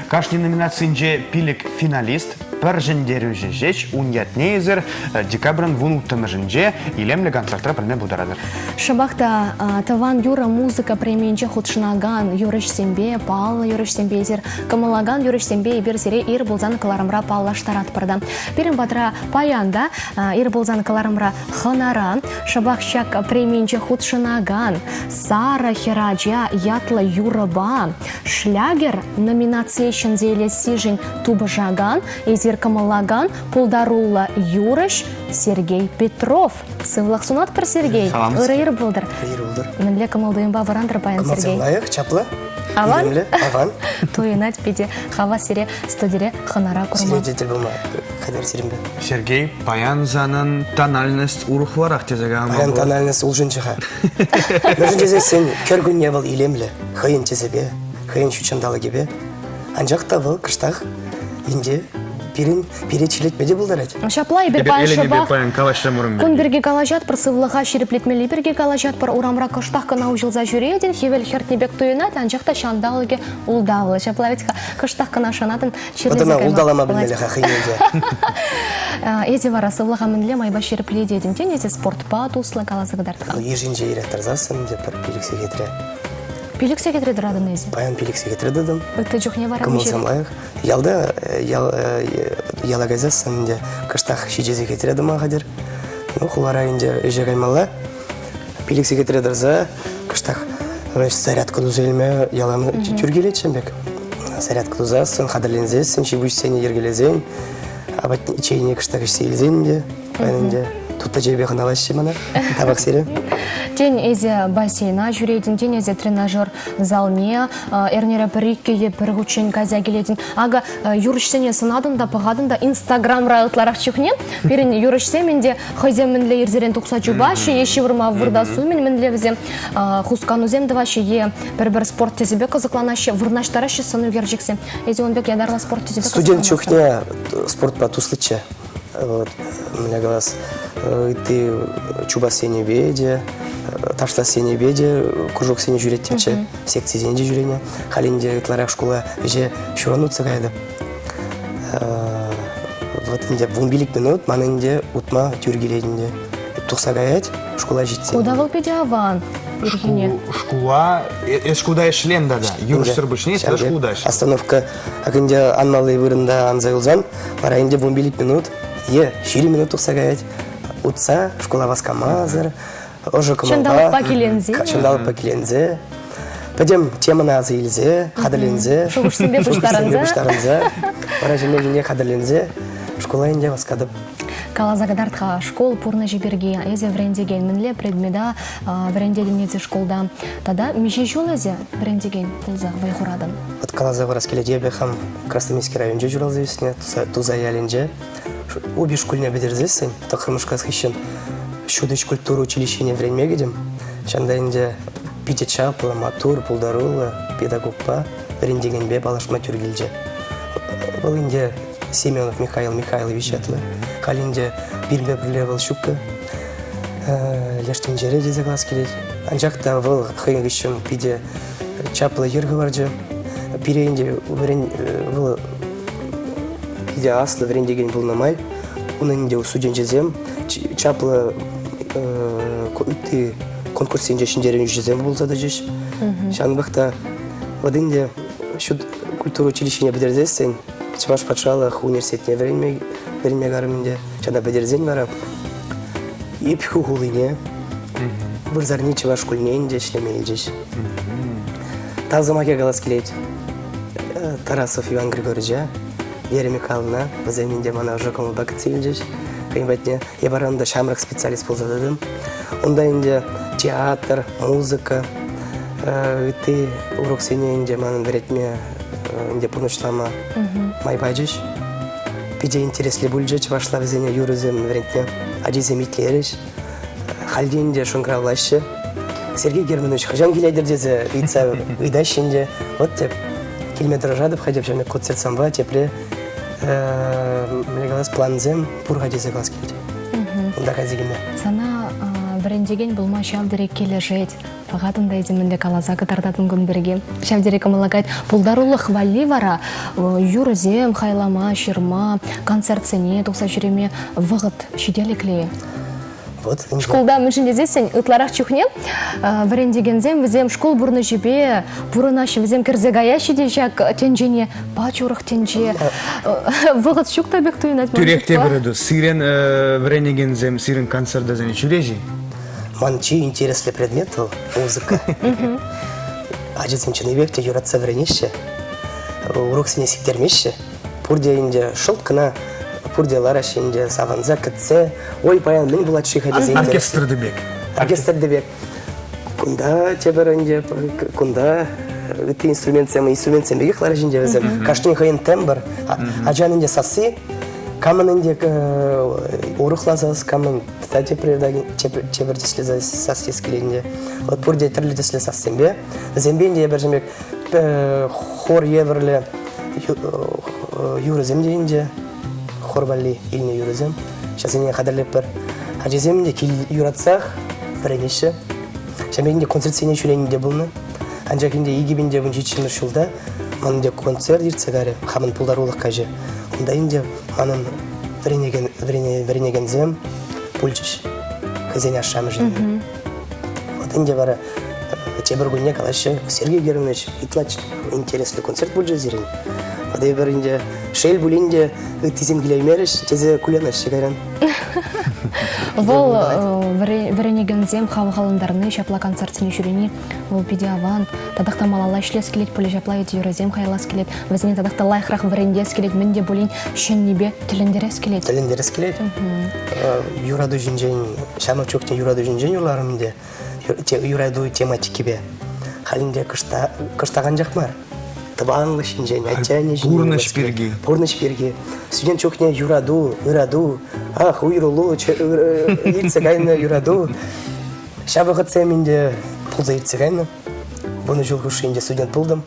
Кашни номинацинче пилӗк финалист, пӗр ҫӗнтерӳҫӗ ҫеҫ ун ятне эсир декабрӗн вунулттӑмӗшӗнче илемлӗ концертра пӗлме пултаратӑр. Шӑпах та тӑван юрӑ музыка премийӗнче хутшӑнакан юрӑҫсемпе, паллӑ юрӑҫсемпе эсир кӑмӑллакан юрӑҫсемпе эпир сире ир пулсан кӑларӑмра паллаштаратпӑр та. Пирӗн патра паян та ир пулсан кӑларӑмра хӑнара шӑпах ҫак премийӗнче хутшӑнакан Сарӑ хӗрача ятлӑ юрӑпа Шлягер номинацие ҫӗнсе илессишӗн тупӑшакан, эсир кӑмӑллакан пултаруллӑ юрӑҫ Сергей Петров. Сывлӑх сунатпӑр, Сергей. Ырӑ ир пултӑр. Ир пултӑр. Мӗнле кӑмӑл-туйӑмпа вӑрантӑр паян, Сергей? лайӑх, чаплӑ. Аван? Илемлӗ, аван. Туйӑнать питӗ. Хавас сире студире хӑнара курма. Сире те тӗл пулма хатӗр сирӗнпе. Сергей, паян санӑн тональность урӑхларах тесе калама Паян тональность улшӑнчӗ-ха. Мӗншӗн тесессӗн кӗркунне вӑл илемлӗ, хӑйӗн тӗсӗпе, хӑйӗн ҫутҫанталӑкӗпе. Анчах та вӑл кӑштах ӗнтӗ пирӗн пире чирлетме те пултарать. Ҫапла эпир Эпир паян Эленепе шӑпах паян калаҫрӑмӑр кун пирки калаҫатпӑр, сывлӑха ҫирӗплетмелли пирки калаҫатпӑр. Урамра кӑштах кӑна уҫӑлса ҫӳретӗн, хӗвел хӗртнӗ пек туйӑнать, анчах та ҫанталӑкӗ ултавлӑ. Ҫапла вӗт-ха, кӑштах кӑна шанатӑн, чирлесе Вӑт ӑна кайма улталама пулать. пӗлмелле-ха хӑйне те. Эсӗ вара сывлӑха мӗнле майпа ҫирӗплететӗн? Тен, эсӗ спортпа туслӑ каласа кӑтарт-ха. Йышӗнче ирех тӑрсассӑн те пӗр пилӗк сехетре. Пилӗк сехетре тӑратӑн эсӗ? Паян пилӗк сехетре тӑтӑм. Ытти чухне вара Кӑмӑлсем лайӑх. Ялта ял, яла кайсассӑн ӗнтӗ кӑштах ҫичӗ сехетре тӑма хатӗр. Ну, хулара ӗнтӗ ӗҫе каймалла. Пилӗк сехетре тӑрса кӑштах зарядка туса илме ялан тӳр килет ҫын пек. Зарядка тусассӑн, хатӗрленсессӗн, ҫи-пуҫсене йӗркелесен, апат чейне кӑштах ӗҫсе илсен те, паян ӗнтӗ Тутта чейпе хӑналаҫҫӗ мана, табак сире. Тен, эсӗ бассейна ҫӳретӗн, тен, эсӗ тренажер залне эрнере пӗр-иккӗ е пӗр хутчен кайса килетӗн. Акӑ юрӑҫсене сӑнатӑн та, пӑхатӑн та Инстаграмра ытларах чухне пирӗн юрӑҫсем ӗнтӗ хӑйсем мӗнле ирсерен тухса чупаҫҫӗ е ҫывӑрма выртас умӗн мӗнле вӗсем хусканусем тӑваҫҫӗ е пӗр-пӗр спорт тӗсӗпе кӑсӑкланаҫҫӗ, вырнаҫтараҫҫӗ сӑн ӳкерчӗксем. Эсӗ ун пек ятарлӑ спорт тӗсӗпе Студент чухне спортпа туслӑччӗ. Вот, мӗнле калас, ытти чупас енӗпе те, ташлас енӗпе те кружоксене ҫӳреттӗмччӗ, секцисене те ҫӳренӗ. Халь ӗнтӗ ытларах шкула ӗҫе ҫуран утса каятӑп. Вот ӗнтӗ вунпилӗк минут ман ӗнтӗ утма тӳр килет ӗнтӗ. Тухса каять шкула ҫитсен. Куда вӑл питӗ аван ирхине. Шкула, эс шкулта ӗҫлен тата. Юрӑҫсӑр пуҫне эс шкулта ӗҫлен. Остановка ӗнтӗ анмалли вырӑнта анса юлсан вара ӗнтӗ вунпилӗк минут е 20 минут тухса каять. Утса шкула васкамасӑр, ӑшӑ кӑмӑлпа. Ҫанталӑкпа киленсе. Ҫанталӑкпа киленсе. Пӗтӗм темӑна аса илсе, хатӗрленсе. Шухӑшсемпе пуҫтарӑнса. пуҫтарӑнса. Вара ҫемье хатӗрленсе. Шкула ӗнтӗ васкатӑп. Каласа кӑтарт-ха, шкул пурнӑҫӗ пирки эсӗ вӗрентекен мӗнле предмета вӗрентетӗн эсӗ шкулта? Тата миҫе ҫул эсӗ вӗрентекен пулса вӑй хуратӑн? Вот каласа парас килет, эпӗ хам Красноармейски районӗнче ҫуралса ӳснӗ, Тусай ялӗнче. Упи шкулне пӗтерсессӗн, тӑххӑрмӗш класс хыҫҫӑн ҫутӗҫ культура училищине вӗренме кӗтӗм. Ҫавӑнта ӗнтӗ питӗ чаплӑ, маттур, пултаруллӑ педагогпа, вӗрентекенпе паллашма тӳр килчӗ. Вӑл ӗнтӗ Семенов Михаил Михайлович ятлӑ. Халь ӗнтӗ пирӗнпе пӗрле вӑл ҫуккӑ. Леш тӗнчере тесе калас килет. Анчах та вӑл хӑйӗн хыҫҫӑн питӗ чаплӑ йӗр хӑварчӗ. Пире ӗнтӗ вӑл питӗ аслӑ вӗрентекен пулнӑ май унӑн ӗнтӗ студенчӗсем чаплӑ ытти конкурссенче ҫӗнтерӳҫӗсем пулса тӑчӗҫ. Ҫавӑнпах та вот ӗнтӗ ҫут культура училищине пӗтерсессӗн Чӑваш патшалӑх университетне вӗренме вӗренме карӑм ӗнтӗ. Ҫавна пӗтерсен вара Ӗпхӳ хулине вырсарни чӑваш шкулне ӗнтӗ ӗҫлеме илчӗҫ. Тав сӑмахӗ калас килет Тарасов Иван Григорьевича, Вера Михайловна, вӗсем ӗнтӗ мана ӑшӑ кӑмӑлпа кӗтсе илчӗҫ хӑйӗн патне. Эпӗ вара унта ҫамрӑк специалист пулса тӑтӑм. Унта ӗнтӗ театр, музыка, ытти уроксене ӗнтӗ манӑн вӗрентме, ӗнтӗ пурнӑҫлама май пачӗҫ. Питӗ интереслӗ пулчӗ чӑвашла вӗсене юрӑсем вӗрентме. Ачисем итлерӗҫ. Халь те ӗнтӗ шӑнкӑравлаҫҫӗ. Сергей Германович, хӑҫан килетӗр тесе ыйтса ыйтаҫҫӗ ӗнтӗ. Вот теп килме тӑрӑшатӑп хотя бы концертсемпе тепре мӗнле калас плансем пур-ха тесе калас килет. Унта кайса килме. Сана вӗрентекен пулма ҫав тери килӗшет. Пӑхатӑн та эсӗ мӗнле каласа кӑтартатӑн кун пирки. Ҫав тери кӑмӑллакать. Пултарулӑх валли вара юрӑсем хайлама, ҫырма, концертсене тухса ҫӳреме вӑхӑт ҫителӗклӗ-и? Вот. Шкулта мӗншӗн тесессӗн ытларах чухне вӗрентекенсем вӗсем шкул пурнӑҫӗпе пурӑнаҫҫӗ, вӗсем кӗрсе каяҫҫӗ те ҫак тӗнчене пач урӑх тӗнче. Вӑхӑт ҫук та пек туйӑнать. Тӳрех тепӗр ыйту. Сирӗн вӗренекенсем сирӗн концертсене ҫӳреҫ-и? Ман чи интереслӗ предмет вӑл музыка. Ачасем чӑннипех те юратса вӗренеҫҫӗ, уроксене сиктермеҫҫӗ. Пурте ӗнтӗ шӑлт кӑна, пурте лараҫҫӗ ӗнтӗ савӑнса, кӗтсе. Ой, паян мӗн пулать-ши-ха тесе. Оркестрти пек. Оркестрти пек. Кунта тепӗр ӗнтӗ, кунта ытти инструментсем, инструментсем пекех лараҫ ӗнтӗ вӗсем. Кашнин хӑйӗн тембр. Ачан ӗнтӗ сасси, камӑн ӗнтӗ урӑхла сас, камӑн тата тепре тепӗр тӗслӗ сас тес килет ӗнтӗ. Вот пурте тӗрлӗ тӗслӗ сассемпе. Вӗсемпе ӗнтӗ эпир пек хор евӗрлӗ юрӑсем те ӗнтӗ, хор валли илнӗ юрӑсем. Ҫавсене хатӗрлетпӗр. Ачасем те кил юратсах вӗренеҫҫӗ. Ҫавӑн пек ӗнтӗ концертсене ҫӳрени те пулнӑ. Анчах ӗнтӗ 2017 ҫулта ман ӗнтӗ концерт иртсе кайрӗ, хамӑн пултарулӑх каҫӗ. Унта ӗнтӗ манӑн вӗренекен, вӗренекенсем пулчӗҫ хӑйсен ашшӗ-амӑшӗн. Вот ӗнтӗ вара тепӗр кунне калаҫҫӗ, Сергей Германович, ытла интереслӗ концерт пулчӗ сирӗн. Вот эпир ӗнтӗ шел пулин те ыттисем килеймерӗҫ тесе кулянаҫҫӗ кайран. Вӑл вӗренекенсем хавхалантарни, ҫапла концертсене ҫӳрени вӑл питӗ аван. Татах та малалла ӗҫлес килет пулӗ, ҫапла ведь юрӑсем хайлас килет. Вӗсене татах та лайӑхрах вӗрентес килет, мӗн те пулин ҫӗннипе тӗлӗнтерес килет. Тӗлӗнтерес килет. Юрату ҫинчен, ҫамрӑк чухне юрату ҫинчен юрларӑм ӗнтӗ, юрату тематикипе. Халь ӗнтӗ кӑштах анчах мар. Тӑванлӑх ҫинчен, атте-анне ҫинчен. Пурнӑҫ пирки. Пурнӑҫ пирки. Студент чухне юрату, ырату, ах, уйрӑлу, иртсе кайнӑ юрату. Ҫав вӑхӑтсем ӗнтӗ пулса иртсе кайнӑ. Вунӑ ҫул хушши ӗнтӗ студент пултӑм.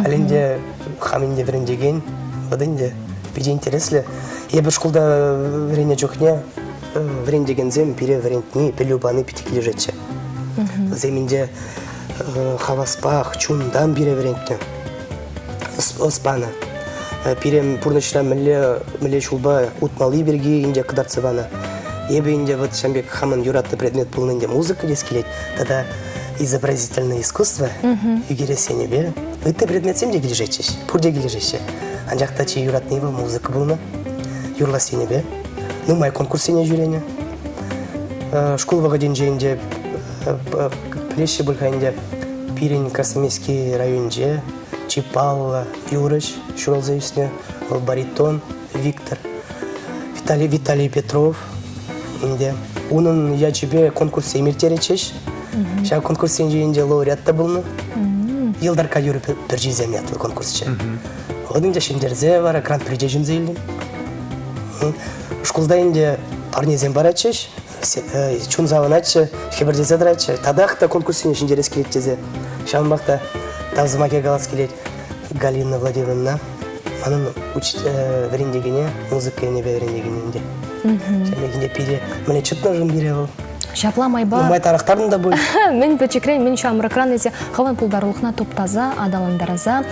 Халь ӗнтӗ хам ӗнтӗ вӗрентекен. Вӑт ӗнтӗ питӗ интереслӗ. Эпӗ шкулта вӗреннӗ чухне вӗрентекенсем пире вӗрентни, пӗлӳ пани питӗ килӗшетчӗ. Вӗсем ӗнтӗ хаваспах, чунтан пире вӗрентнӗ, ӑс панӑ. Пире пурнӑҫра мӗнле, мӗнле ҫулпа утмалли пирки ӗнтӗ кӑтартса панӑ. Эпӗ ӗнтӗ вот ҫавӑн пек хамӑн юратнӑ предмет пулнӑ ӗнтӗ музыка тес килет тата изобразительное искусство ӳкерес енӗпе ытти предметсем те килӗшетчӗҫ, пурте килӗшеҫҫӗ. Анчах та чи юратни вӑл музыка пулнӑ, юрлас енӗпе. Нумай конкурссене ҫӳренӗ. Шкул вӑхӑтӗнче ӗнтӗ пӗлеҫҫӗ пуль-ха ӗнтӗ, пирӗн Красноармейски районӗнче чи паллӑ юрӑҫ ҫуралса ӳснӗ, вӑл баритон Виктор. Виталий Виталий Петров ӗнтӗ. Унӑн ячӗпе конкурссем ирттеретчӗҫ. Ҫав конкурссенче ӗнтӗ лауреат та пулнӑ. Йӑлтӑркка юрӑ пӗрчисем ятлӑ конкурсчӗ. Вӑл ӗнтӗ ҫӗнтерсе вара гран-при те ҫӗнсе илтӗм. Шкулта ӗнтӗ парнесем паратчӗҫ, чун савӑнатчӗ, хӗпӗртесе тӑратчӗ. Татах та конкурссене ҫӗнтерес килет тесе. Ҫавӑнпах та тав сӑмахӗ калас килет Галина Владимировна. Манӑн вӗрентекене, музыка енӗпе вӗрентекене ӗнтӗ. Ҫавӑн пире мӗне чӑтнӑшӑн пире вӑл. Ҫапла майпа... Нумай тарӑхтарнӑ та пуль. Мӗн пӗчӗкрен, мӗн ҫамрӑкран эсӗ хӑвӑн пултарулӑхна туптаса, аталантарса,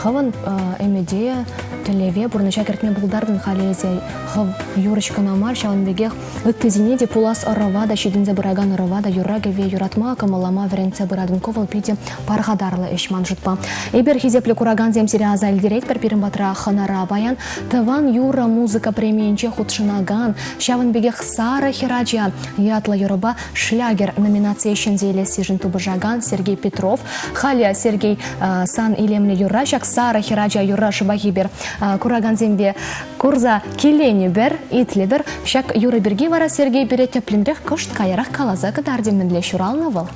хӑвӑн ӗмӗте, тӗллеве пурнӑҫа кӗртме пултартӑн халӗ эсӗ хӑв юрӑҫ кӑна мар, ҫавӑн пекех ыттисене те пулас ӑрӑва та, ҫитӗнсе пыракан ӑрӑва та юрра-кӗвве юратма, кӑмӑллама вӗрентсе пыратӑн. Ку вӑл питӗ пархатарлӑ ӗҫ ман шутпа. Эпир, хисеплӗ куракансем, сире аса илтеретпӗр, пирӗн патра хӑнара паян Тӑван юрӑ музыка премийӗнче хутшӑнакан, ҫавӑн пекех Сарӑ хӗрача ятлӑ юрӑпа Шлягер номинацие ҫӗнсе илессишӗн тупӑшакан Сергей Петров. Халӗ, Сергей, сан илемлӗ юрра, ҫак Сарӑ хӗрача юрра шӑпах эпир куракансемпе курса киленӗпӗр, итлӗпӗр. Ҫак юрӑ пирки вара Сергей пире тӗплӗнрех кӑшт каярах каласа кӑтартӗ, мӗнле ҫуралнӑ вӑл.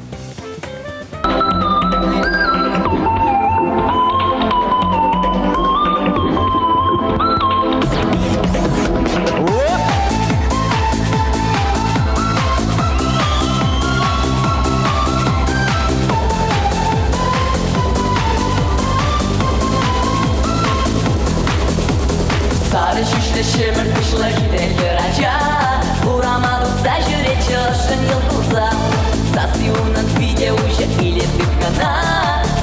Сарӑ ҫӳҫлӗ ҫӗмӗрт куҫлӑ хитре хӗрача Урама тухса ҫӳретчӗ ӑшшӑн йӑл кулса. Сасси унӑн питӗ уҫӑ, илет тыткӑна.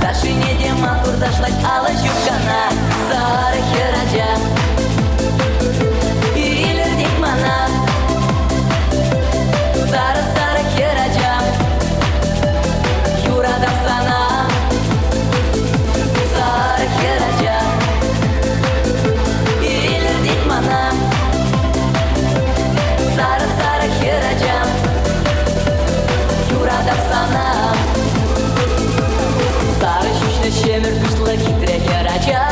Ташшине те маттур ташлать алӑ ҫупкана. Сарӑ хӗрача илӗртет мана. Сарӑ-сарӑ хӗрача юратап сана. Сарӑ хӗрача илӗртет мана. Сарӑ-сарӑ хӗрача юратап сана. Сарӑ ҫӳҫлӗ ҫӗмӗрт куҫлӑ хитре хӗрача,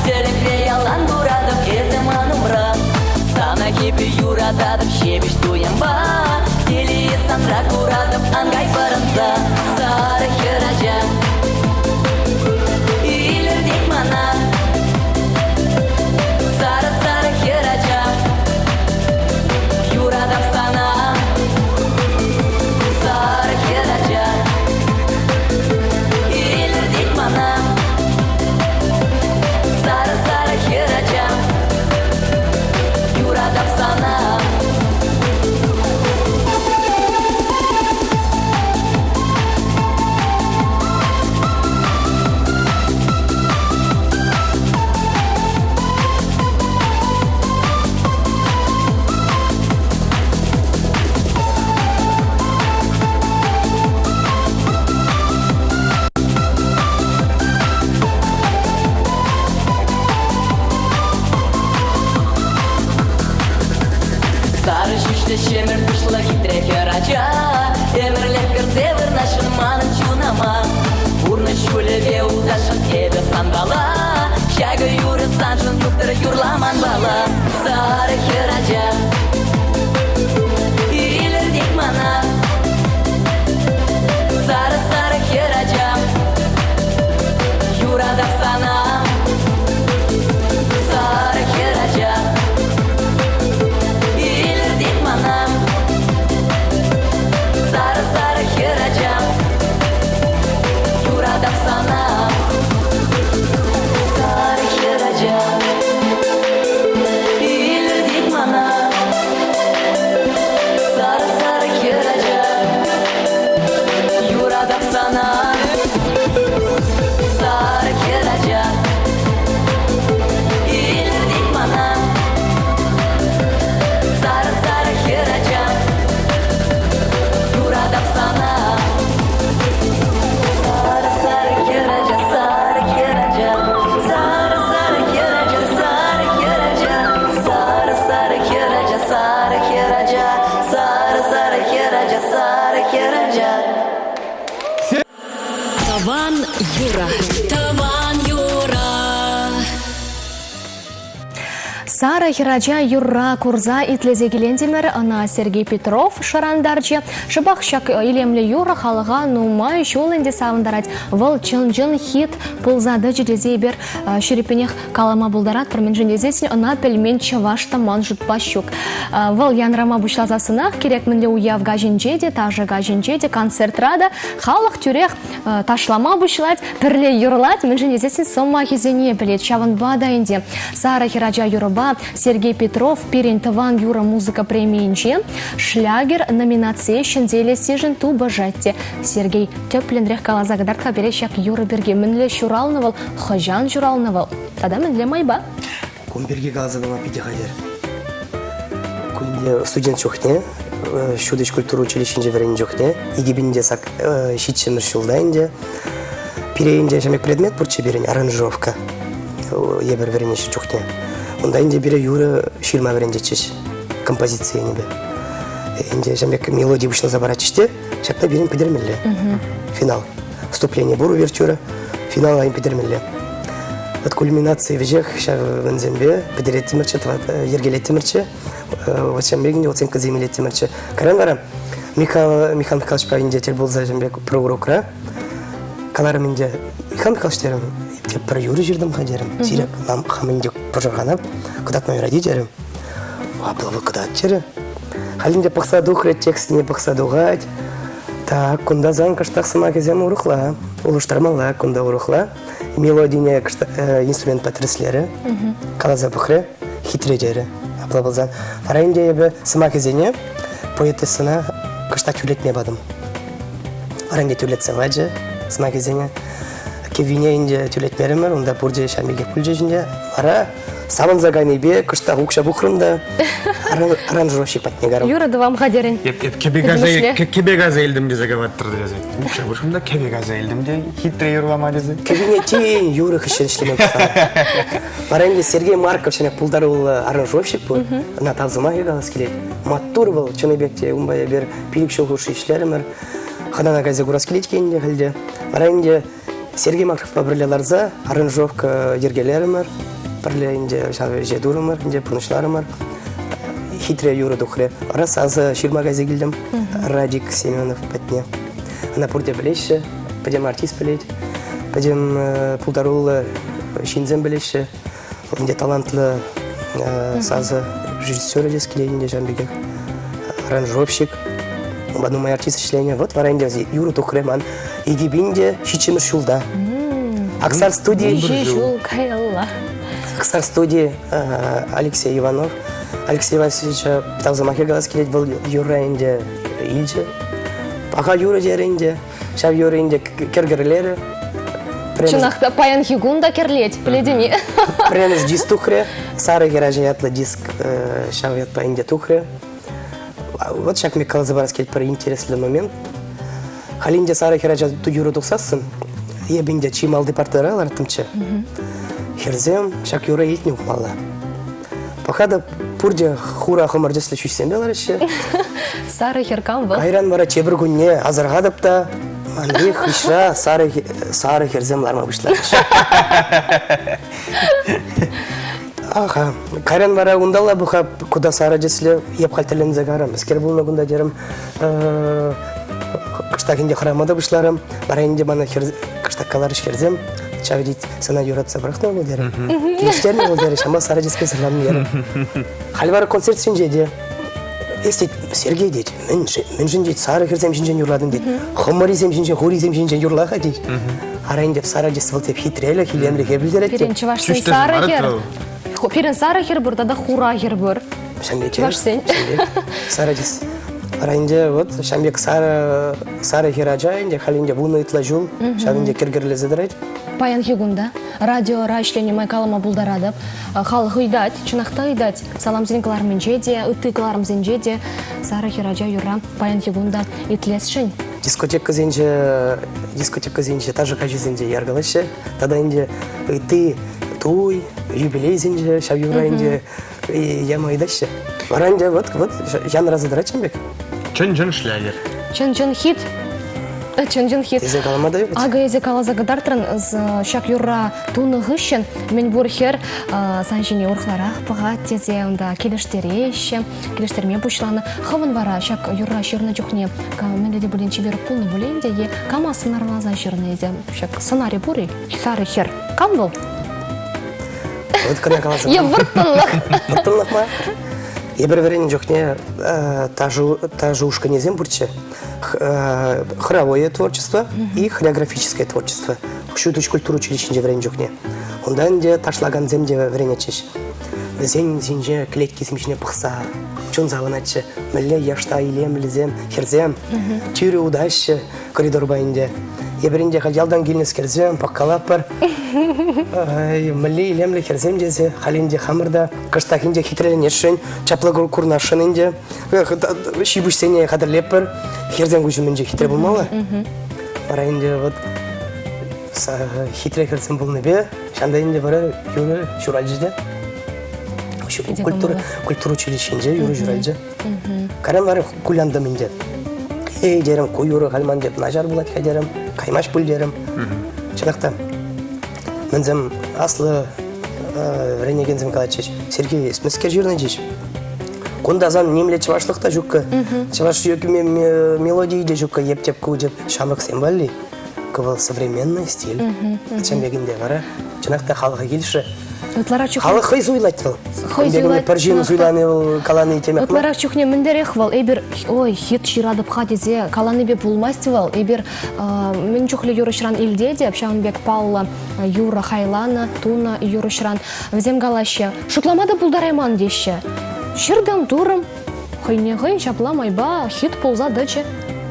тӗлӗкре ялан куратӑп эсӗ ман умра. Сана эпӗ юрататӑп ҫепӗҫ туйӑмпа, телее санра куратӑп ан кай пӑрӑнса. Сарӑ хӗрача илӗртет мана. Сарӑ-сарӑ хӗрача юратап сана. Сарӑ хӗрача илӗртет мана. Сарӑ-сарӑ хӗрача юратап сана. Сарӑ ҫӳҫлӗ ҫӗмӗрт куҫлӑ хитре хӗрача Ӗмӗрлӗх кӗрсе вырнаҫрӑн манӑн чунӑма. Пурнӑҫ ҫулӗпе утасшӑн эпӗ санпала. Ҫакӑ юрӑ саншӑн юхтӑр юрла манпала. Сарӑ хӗрача илӗртет мана. Сарӑ-сарӑ хӗрача юратап сана. Сарӑ хӗрача илӗртет мана. Сарӑ-сарӑ хӗрача юратап сана. Сарӑ хӗрача Сарӑ хӗрача юрра курса итлесе килентӗмӗр. Ӑна Сергей Петров шӑрантарчӗ. Шӑпах ҫак илемлӗ юрӑ халӑха нумай ҫул ӗнтӗ савӑнтарать. Вӑл чӑн-чӑн хит пулса тӑчӗ тесе эпир ҫирӗппӗнех калама пултаратпӑр. Мӗншӗн тесессӗн ӑна пӗлмен чӑваш та ман шутпа ҫук. Вӑл янрама пуҫласассӑнах кирек мӗнле уяв каҫӗнче те, ташӑ каҫӗнче те, концертра та халӑх тӳрех ташлама пуҫлать, пӗрле юрлать, мӗншӗн тесессӗн сӑмахӗсене пӗлет. Ҫавӑнпа та ӗнтӗ Сарӑ хӗрача юрӑпа Сергей Петров пирӗн тӑван юрӑ музыка премийӗнче шлягер номинацие ҫӗнсе илессишӗн тупӑшать те. Сергей, тӗплӗнрех каласа кӑтарт-ха пире ҫак юрӑ пирки. Мӗнле ҫуралнӑ вӑл, хӑҫан ҫуралнӑ вӑл тата мӗнле майпа? Кун пирки каласа пама питӗ хатӗр. Ку ӗнтӗ студент чухне, ҫутӗҫ культура училищинче вӗреннӗ чухне, 2007 ҫулта ӗнтӗ, пире ӗнтӗ ҫамрӑк предмет пурччӗ пирӗн, аранжировка, эпир вӗренеҫҫӗ чухне. Унта ӗнтӗ пире юрӑ ҫырма вӗрентетчӗҫ, композици енӗпе. Ӗнтӗ ҫамрӑк мелоди пуҫласа паратчӗҫ те, ҫакна пирӗн пӗтермелле. Финал. Вступление пур увертюра, финал айӑн пӗтермелле. Вот кульминаци веҫех ҫав вӗнсемпе пӗтереттӗмӗрччӗ, йӗркелеттӗмӗрччӗ. Вот ҫав пек оценкӑсем илеттӗмӗрччӗ. Кайран вара Михаил, Михаил Михайловичпа ӗнтӗ тӗл пулса ҫав пек пӗр урокра каларӑм ӗнтӗ, Михаил Михайлович терӗм, пӗр юрӑ ҫыртӑм-ха терӗм. Сире нам хам ӗнтӗ пӑшӑрханап, кӑтартма юрать терӗм. Апла вӑл кӑтарт терӗ. Халь ӗнтӗ пӑхса тухрӗ, текстне пӑхса тухать. Так, кунта сан кӑштах сӑмахӗсем урӑхла, улӑштармалла кунта урӑхла. Мелодине инструментпа тӗрӗслерӗ, каласа пӑхрӗ, хитре терӗ. Апла пулсан, вара ӗнтӗ эпӗ сӑмахӗсене поэтессӑна кӑштах тӳрлетме патӑм. Вара ӗнтӗ тӳрлетсе пачӗ сӑмахӗсене. Кӗввине ӗнтӗ тӳлетмерӗмӗр, унта пурте ҫав пекех пулчӗҫ ӗнтӗ. Вара савӑнса кайнипе кӑштах укҫа пухрӑм та аранжировщик патне карӑм. Юрӑ тӑвам хатӗрӗн. Эп, эп кӗпе каса, кӗпе каса илтӗм тесе калаттӑр тесе. Укҫа пухрӑм та кӗпе каса илтӗм те хитре юрлама тесе. Кӗпене тин юрӑ хыҫҫӑн ӗҫлеме пуҫларӑм. Вара ӗнтӗ Сергей Марков ҫӗнӗ пултаруллӑ аранжировщик пур. Ӑна тав сӑмахӗ калас килет. Маттур вӑл, чӑннипех те унпа эпир пилӗк ҫул хушши ӗҫлерӗмӗр. Хӑнана кайса курас килет ӗнтӗ хӗлте. Вара ӗнтӗ Сергей Марковпа пӗрле ларса аранжировка йӗркелерӗмӗр. Пӗрле ӗнтӗ ҫав ӗҫе турӑмӑр, ӗнтӗ пурнӑҫларӑмӑр. Хитре юрӑ тухрӗ. Вара сасӑ ҫырма кайса килтӗм Радик Семенов патне. Ӑна пурте пӗлеҫҫӗ, пӗтӗм артист пӗлет, пӗтӗм пултаруллӑ ҫынсем пӗлеҫҫӗ. Ӗнтӗ талантлӑ сасӑ режиссерӗ тес килет ӗнтӗ ҫавӑн пекех. Аранжировщик. Унпа нумай артист ӗҫленӗ. Вот вара ӗнтӗ юрӑ тухрӗ ман 2007 ҫулта. Аксар студии. Миҫе ҫул каялла. Аксар студии Алексей Иванов. Алексей Васильевича тав сӑмахӗ калас килет. Вӑл юрра ӗнтӗ илчӗ. Паха юрӑ терӗ ӗнтӗ. Ҫав юрӑ ӗнтӗ кӗр-кӗрлерӗ. Чӑнах та, паянхи кун та кӗрлет, пӗлетӗн-и? Пӗрремӗш диск тухрӗ. Сарӑ хӗрача ятлӑ диск ҫав ятпа ӗнтӗ тухрӗ. Вот ҫак мек каласа парас килет пӗр интереслӗ момент. Халь ӗнтӗ сарӑ хӗрача юрӑ тухсассӑн, эпӗ ӗнтӗ чи малти партера ларттӑмччӗ. Хӗрсем ҫак юрӑ илтнӗ пулмалла. Пӑхатӑп, пурте хура хӑмӑр тӗслӗ ҫӳҫсемпе лараҫҫӗ. Сарӑ хӗр кам вӑл? Кайран вара тепӗр кунне асӑрхатӑп та манри хыҫра сарӑ, сарӑ хӗрсем ларма пуҫларӗҫ. Аха. Кайран вара унталла пӑхап, куда сарӑ тӗслӗ, эп халь тӗлӗнсе карӑм. Мӗскер пулнӑ кунта терӗм. Кӑштах ӗнтӗ хӑрама та пуҫларӑм. Вара ӗнтӗ мана хӗр, кӑштах каларӗҫ хӗрсем. Ҫав тет, сана юратса пӑрахнӑ вӑл терӗ. Килӗштернӗ вӑл терӗ, ҫавӑнпа сарӑ тӗспе сӑрланнӑ терӗ. Халь вара концертсенче те Эс тет, Сергей тет, мӗншӗн тет, сарӑ хӗрсем ҫинчен юрлатӑн тет, хӑмӑрисем ҫинчен, хурисем ҫинчен юрла-ха тет. Ара ӗнтӗ сарӑ тӗс вӑл теп хитрелӗх, илемлӗхе пӗлтерет Пирӗн чӑвашсен сарӑ хӗр. Пирӗн сарӑ хӗр пур тата хура хӗр пур. Ҫамбек. Чӑвашсен. Сарӑ тӗс. Вара ӗнтӗ вот ҫам пек сарӑ, сарӑ хӗр ача ӗнтӗ халь ӗнтӗ вунӑ ытла ҫул ҫав ӗнтӗ кӗр-кӗрлесе тӑрать. Паянхи кунта радиора ӗҫленӗ май калама пултаратӑп. Халӑх ыйтать, чӑнах та ыйтать. Саламсен кӑларӑмӗнче те, ытти кӑларӑмсенче те сарӑ хӗр ача юрра паянхи кун та итлесшӗн. Дискотекӑсенче, дискотекӑсенче ташӑ каҫӗсенче яркалаҫҫӗ. Тата ӗнтӗ ытти туй, юбилейсенче ҫав юрра ӗнтӗ яма ыйтаҫҫӗ. Вара ӗнтӗ вот, вот янраса тӑрать ҫын пек. Чӑн-чӑн шлягер. Чӑн-чӑн хит. Чӑн-чӑн хит. Тесе калама та юрать. Акӑ эсӗ каласа кӑтартрӑн, ҫак юрра тунӑ хыҫҫӑн мӗнпур хӗр сан ҫине урӑхларах пӑхать тесе унта килӗштереҫҫӗ, килӗштерме пуҫланӑ. Хӑвӑн вара ҫак юрра ҫырнӑ чухне мӗнле те пулин чиперук пулнӑ пулин те е кама сӑнарласа ҫырнӑ эсӗ? Ҫак сӑнарӗ пур-и? Сарӑ хӗр. Кам вӑл? Вот кӑна каласа. Е вӑрттӑнлӑх. Вӑрттӑнлӑх мар. Эпир вӗреннӗ чухне ташӑ ушкӑнӗсем пурччӗ. Хоровое творчество и хореографическое творчество. Ҫутӗҫ культура училищинче вӗреннӗ чухне. Унта ӗнтӗ ташлакансем те вӗренетчӗҫ. Вӗсен ҫинче клеткисем ҫине пӑхса чун савӑнатчӗ. Мӗнле яшта илемлисем, хӗрсем тӳрӗ утаҫҫӗ коридорпа ӗнтӗ. Эпир ӗнтӗ халь ялтан килнӗскерсем пӑхкалатпӑр. Мӗнле илемлӗ хӗрсем тесе халь ӗнтӗ хамӑр та кӑштах ӗнтӗ хитреленесшӗн, чаплӑ курнасшӑн ӗнтӗ. Ҫи-пуҫсене хатӗрлетпӗр. Хӗрсен куҫ умӗнче хитре пулмалла. Вара ӗнтӗ вот хитре хӗрсем пулнипе ҫанта ӗнтӗ вара юрӑ ҫуралчӗ те. Культура, культура училищинче юрӑ ҫуралчӗ. Кайран вара кулянтӑм ӗнтӗ. Эй, терӗм, ку юрӑ халь ман теп начар пулать-ха терӗм, каймасть пуль терӗм. Чӑнах та, мӗнсем аслӑ вӗренекенсем калатчӗҫ, Сергей, эс мӗскер ҫырнӑччӗ? Кунта сан нимле чӑвашлӑх та ҫуккӑ, чӑваш мелодийӗ те ҫуккӑ, еп-теп ку теп ҫамрӑксем валли. Ку вӑл современный стиль. Ачам пек ӗнтӗ вара. Чӑнах та халӑха килӗшрӗ. Ытларах чухне Халӑх хӑй суйлать вӑл. Хӑй суйлать. Пӗр ҫын суйлани вӑл калани темех мар. Ытларах чухне мӗнлерех вӑл? Эпир ой, хит ҫыратӑп-ха тесе каланипе пулмасть вӑл. Эпир мӗн чухлӗ юрӑҫран илтетӗп, ҫавӑн пек паллӑ юрӑ хайланӑ, тунӑ юрӑҫран. Вӗсем калаҫҫӗ, шутлама та пултарайман теҫҫӗ. Ҫыртӑм, турӑм, хӑйне хӑй ҫапла майпа хит пулса тӑчӗ.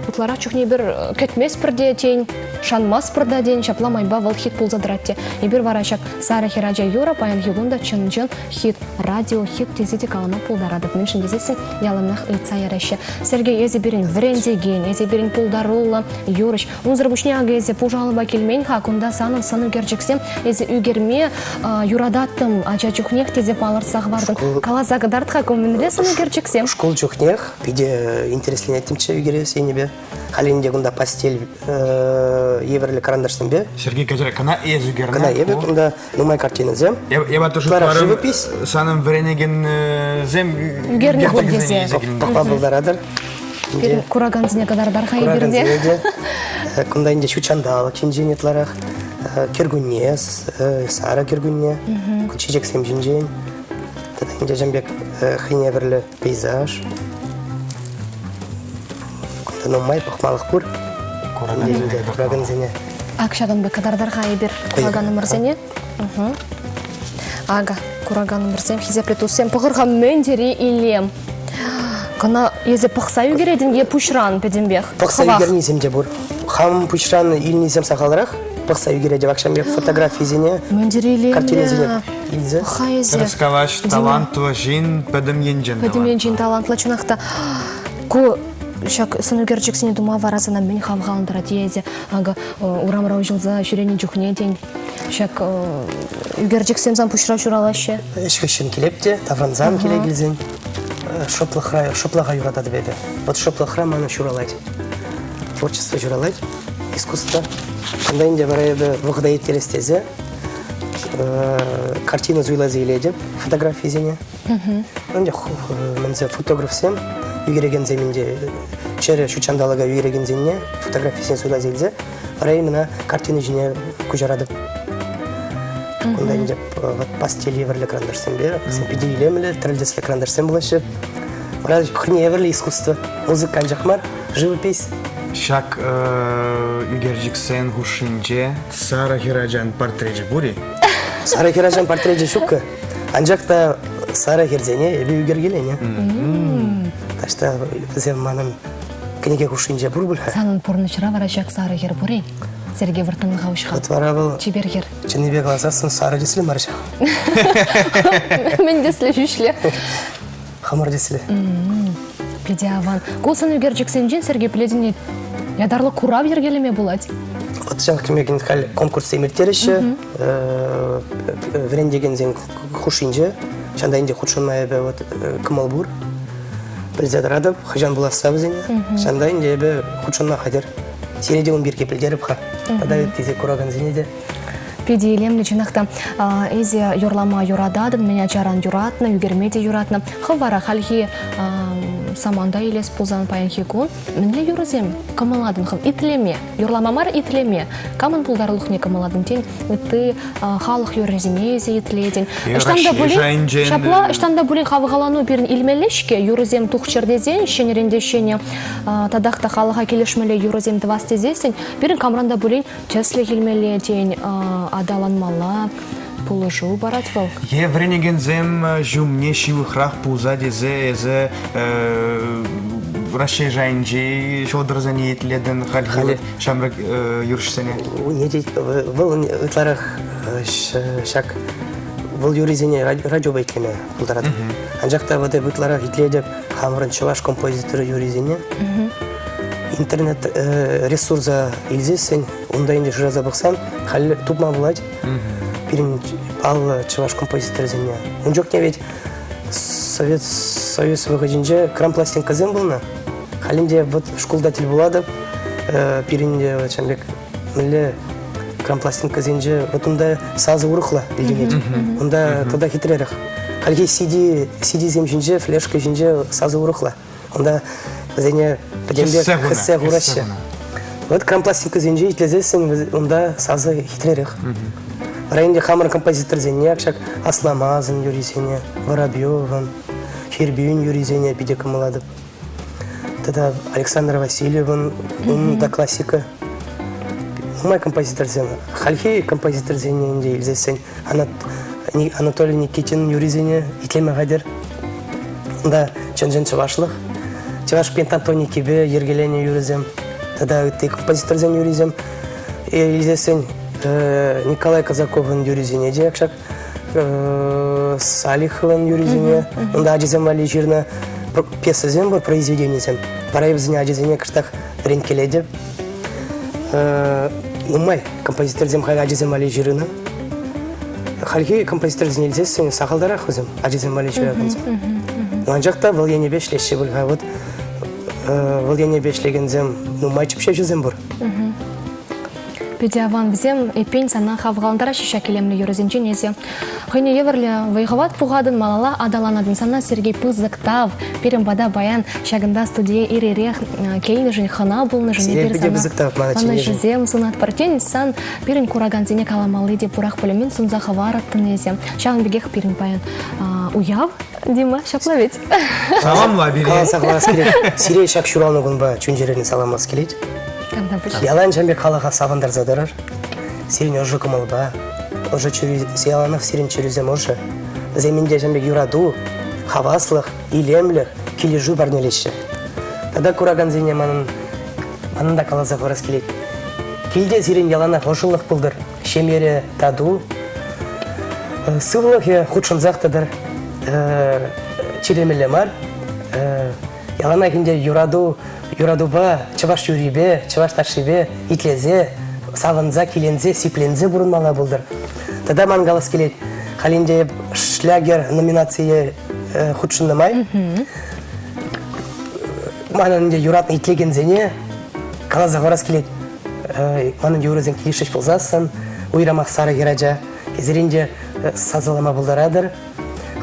Ытларах чухне эпир кӗтместпӗр те, тен, шанмастпӑр та, тен, ҫапла майпа вӑл хит пулса тӑрать те. Эпир вара ҫак сарӑ хӗрача юрӑ паянхи кун та чӑн-чӑн хит, радио хит тесе те калама пултаратӑп. Мӗншӗн тесессӗн яланах ыйтса яраҫҫӗ. Сергей, эсӗ пирӗн вӗрентекен, эсӗ пирӗн пултаруллӑ юрӑҫ. Унсӑр пуҫне акӑ эсӗ пушӑ алӑпа килмен-ха, кунта санӑн сӑн ӳкерчӗксем эсӗ ӳкерме юрататтӑм ача чухнех тесе палӑртса хӑвартӑн. Каласа кӑтарт-ха, ку мӗнле сӑн ӳкерчӗксем? Шкул чухнех питӗ интересленеттӗмччӗ ӳкерес енӗпе. Халь ӗнтӗ кунта постель евӗрлӗ карандашсемпе. Сергей Катерина, кӑна эс ӳкернӗ? Кӑна эпӗ кунта нумай картинӑсем. Эпӗ Ытларах живопись. Санӑн вӗренекенсем ӳкернӗ хут тесе. Пӑхма пултаратӑр. Пирӗн куракансене кӑтартар-ха эпир те. Куракансене те. Кунта ӗнтӗ ҫут ҫанталӑк ҫинчен ытларах. Кӗркунне, сарӑ кӗркунне, чечексем ҫинчен. Тата ӗнтӗ ҫавӑн пек хӑйне евӗрлӗ пейзаж. Кунта нумай пӑхмалӑх пур. Куракансене. Ак ҫакӑн пек кӑтартар-ха эпир кураканӑмӑрсене. Акӑ, кураканӑмӑрсем, хисеплӗ туссем, пӑхӑр-ха мӗн тери илем. Кӑна эсӗ пӑхса ӳкеретӗн е пуҫран пӗтӗмпех? Пӑхса ӳкернисем те пур. Хам пуҫран илнисем сахалрах. Пӑхса ӳкеретӗп ак ҫавӑн пек фотографисене, Мӗн тери илемлӗ. картинӑсене илсе. Пӑх-ха эсӗ. Тӗрӗс калаҫ, талантлӑ ҫын пӗтӗм енчен Пӗтӗм енчен талантлӑ, чӑнах та. Ку ҫак сӑнӳкерчӗксене тума вара сана мӗн хавхалантарать эсӗ? Акӑ, урамра уҫӑлса ҫӳренӗ чухне, тен, ҫак ӳкерчӗксем сан пуҫра ҫуралаҫҫӗ? Ӗҫ хыҫҫӑн килеп те, таврӑнсан киле килсен шӑплӑхра, шӑплӑха юрататӑп эпӗ. Вот шӑплӑхра манӑн ҫуралать. Творчество ҫуралать, искусство. Унта ӗнтӗ вара эпӗ вӑхӑта ирттерес тесе картина суйласа илетӗп, фотографисене. Ӗнтӗ мӗнсе фотографсем ӳкерекенсем ӗнтӗ чӗрӗ ҫут ҫанталӑка ӳкерекенсене фотографисене суйласа илсе вара именно картина ҫине куҫаратӑп. Кунта ӗнтӗ вот пастель евӗрлӗ карандашсемпе, вӗсем питӗ илемлӗ, тӗрлӗ тӗслӗ карандашсем пулаҫҫӗ. Вара хӑйне евӗрлӗ искусство. Музыка анчах мар, живопись. Ҫак ӳкерчӗксен хушшинче сарӑ хӗрачан портречӗ пур-и? Сарӑ хӗрачан портречӗ ҫуккӑ. Анчах та сарӑ хӗрсене эпӗ ӳкеркеленӗ. Таҫта вӗсем манӑн кӗнеке хушшинче пур пуль-ха. Санӑн пурнӑҫра вара ҫак сарӑ хӗр пур-и? Сергей вӑрттӑнлӑха уҫ-ха. Вот вара вӑл Чипер хӗр. Чӑннипе каласассӑн сарӑ тӗслӗ мар ҫав. Мӗн тӗслӗ ҫӳҫлӗ? Хӑмӑр тӗслӗ. Питӗ аван. Ку сӑн ӳкерчӗксенчен Сергей Плетине ятарлӑ курав йӗркелеме пулать. Вот ҫак кӗмекен халь конкурссем ирттереҫҫӗ. Вӗрентекенсен хушшинче. Ҫанта ӗнтӗ хутшӑнма эпӗ вот кӑмӑл пур. Пӗлсе тӑратӑп, хӑҫан пуласса вӗсене. Ҫанта ӗнтӗ эпӗ хутшӑнма хатӗр. Сире те ун пирки пӗлтерӗп-ха. Тата ыттисе куракансене те. Питӗ илемлӗ, чӑнах та. Эсӗ юрлама юрататӑн, мӗн ачаран юратнӑ, ӳкерме те юратнӑ. Хӑв вара хальхи саманта илес пулсан паянхи кун мӗнле юрӑсем кӑмӑллатӑн хӑв? Итлеме, юрлама мар, итлеме. Камӑн пултарулӑхне кӑмӑллатӑн? Тен, ытти халӑх юррисене эсӗ итлетӗн. Ӑҫтан та пулин, ҫапла, ӑҫтан та пулин хавхалану пирӗн илмелле-ҫке, юрӑсем тухчӑр тесен, ҫӗнӗрен те ҫӗнӗ татах та халӑха килӗшмелле юрӑсем тӑвас тесессӗн, пирӗн камран та пулин тӗслӗх илмелле, тен, аталанмалла пулӑшу парать вӑл. Е вӗренекенсем ҫумне ҫывӑхрах пулса тесе эсӗ Раҫҫей шайӗнчи ҫӑлтӑрсене итлетӗн хальхи ҫамрӑк юрӑҫсене? Вӑл ытларах ҫак вӑл юррисене радиопа итлеме пултаратӑп. Анчах та вот эп ытларах итлетӗп хамӑрӑн чӑваш композиторӗ юррисене. Интернет ресурса илсессӗн, унта ӗнтӗ шыраса пӑхсан, халь тупма пулать пирӗн паллӑ чӑваш композиторӗсене. Ун чухне ведь Совет Союз вӑхӑтӗнче крампластинкӑсем пулнӑ. Халь ӗнтӗ вот шкулта тӗл пулатӑп. Пирӗн те вот ҫавӑн пек мӗнле крампластинкӑсенче вот унта сасӑ урӑхла илтӗнет. Унта тата хитререх. Хальхи CD, CD-сем ҫинче, флешка ҫинче сасӑ урӑхла. Унта вӗсене пӗтӗмпех хӗссе хураҫҫӗ. Вот крампластинкӑсенче итлесессӗн унта сасӑ хитререх. Районти хамӑр композиторсене, ҫак Асламасӑн юррисене, Воробьевӑн, Хирбюн юррисене питӗ кӑмӑллатӑп. Тата Александр Васильевӑн ун та классика. Нумай композиторсем. Хальхи композиторсене ӗнтӗ илсессӗн Анатолий Никитин юррисене итлеме хатӗр. Унта чӑн-чӑн чӑвашлӑх. Чӑваш пентатоникипе йӗркеленӗ юрӑсем тата ытти композиторсен юррисем. Илсессӗн Николай Казаковӑн юррисене те ҫак Салиховӑн юррисене, унта ачасем валли ҫырнӑ пьесӑсем пур, произведенисем. Вара вӗсене ачасене кӑштах вӗренткелетӗп. Нумай композиторсем халь ачасем валли ҫырнӑ. Хальхи композиторсене илсессӗн сахалтарах вӗсем ачасем валли ҫыракансем. Анчах та вӑл енӗпе ӗҫлеҫҫӗ пуль-ха. Вот вӑл енӗпе ӗҫлекенсем нумай чӗпҫевҫӗсем пур. Питӗ аван вӗсем, эппин, сана хавхалантараҫҫӗ ҫак илемлӗ юрӑсенчен эсӗ. Хӑйне евӗрлӗ вӑй-хӑват пухатӑн, малалла аталанатӑн. Сана, Сергей, пысӑк тав. Пирӗн пата паян ҫакӑнта студие ир-ирех килнӗшӗн, хӑна пулнӑшӑн. Сире питӗ пысӑк тав мана чӗннӗшӗн. Ӑнӑҫусем сунатпӑр. Тен, сан пирӗн куракансене каламалли те пурах пулӗ. Мӗн сунса хӑварӑттӑн эсӗ? Ҫавӑн пекех пирӗн паян уяв, Дима, ҫапла ведь? Саламла пире. Каласа хӑварас килет. Сире ҫак ҫуралнӑ кунпа чун-чӗререн саламлас килет. Ялан ҫам пек халӑха савӑнтарса тӑрӑр. Сирӗн ӑшӑ кӑмӑлпа, ӑшӑ чӗрӳ, яланах сирӗн чӗрӳсем ӑшӑ. Вӗсем ӗнтӗ ҫам пек юрату, хаваслӑх, илемлӗх, килӗшӳ парнелеҫҫӗ. Тата куракансене манӑн манӑн та каласа хӑварас килет. Килте сирӗн яланах ӑшӑлӑх пултӑр, ҫемьере тату, сывлӑхӗ хутшӑнсах тӑтӑр, чирлемелле мар. Яланах ӗнтӗ юрату, юратупа, чӑваш юррипе, чӑваш ташшипе итлесе, савӑнса, киленсе, сипленсе пурӑнмалла пултӑр. Тата ман калас килет, халь ӗнтӗ эп шлягер номинацие хутшӑннӑ май, манӑн ӗнтӗ юратнӑ итлекенсене каласа хӑварас килет. Манӑн юрӑсем килӗшрӗҫ пулсассӑн, уйрӑмах сарӑ хӗрача, эсир ӗнтӗ сасӑлама пултаратӑр.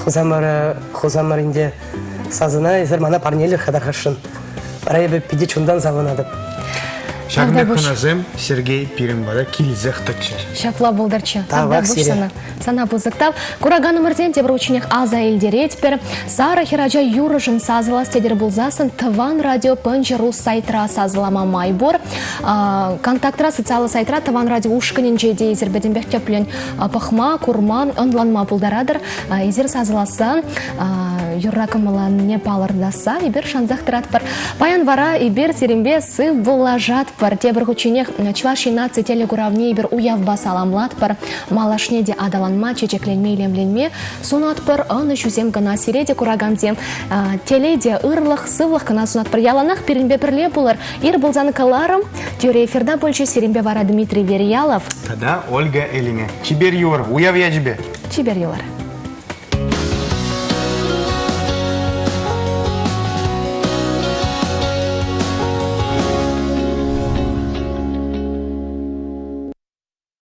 Хусамӑр, хусамӑр ӗнтӗ сасӑна эсир мана парнелӗр-ха тархасшӑн. Вара эпӗ питӗ чунтан савӑнатӑп. Ҫакӑн пек хӑнасем, Сергей, пирӗн пата килсех тӑччӑр. Ҫапла пултӑрччӗ. Тавах сире. Сана. Сана пысӑк тав. Кураканӑмӑрсен тепӗр ученех аса илтеретпӗр. Сарӑ хӗрача юрӑшӑн сасӑлас тетӗр пулсассӑн Тӑван радио пӑнчӑ сайтра сасӑлама май пур. Контактра социаллӑ сайтра Тӑван радио ушкӑнӗнче те эсир пӗтӗмпех тӗплӗн пӑхма, курма, ӑнланма пултаратӑр. Эсир сасӑласса, юрра кӑмӑлланине палӑртасса эпир шансах тӑратпӑр. Паян вара эпир сирӗнпе сыв пуллашатпӑр. Тепӗр хутченех Чӑваш Ен наци телекуравне эпир уявпа саламлатпӑр. Малашне те аталанма, чечекленме, илемленме сунатпӑр. Ӑнӑҫусем кӑна сире те куракансем. Телей те ырлӑх, сывлӑх кӑна сунатпӑр. Яланах пирӗнпе пӗрле пулӑр. Ир пулсан кӑларӑм. Тӳрӗ эфирта пулчӗ сирӗнпе вара Дмитрий Верьялов. Тата Ольга Элине. Чипер юр, уяв ячӗпе. Чипер юлар.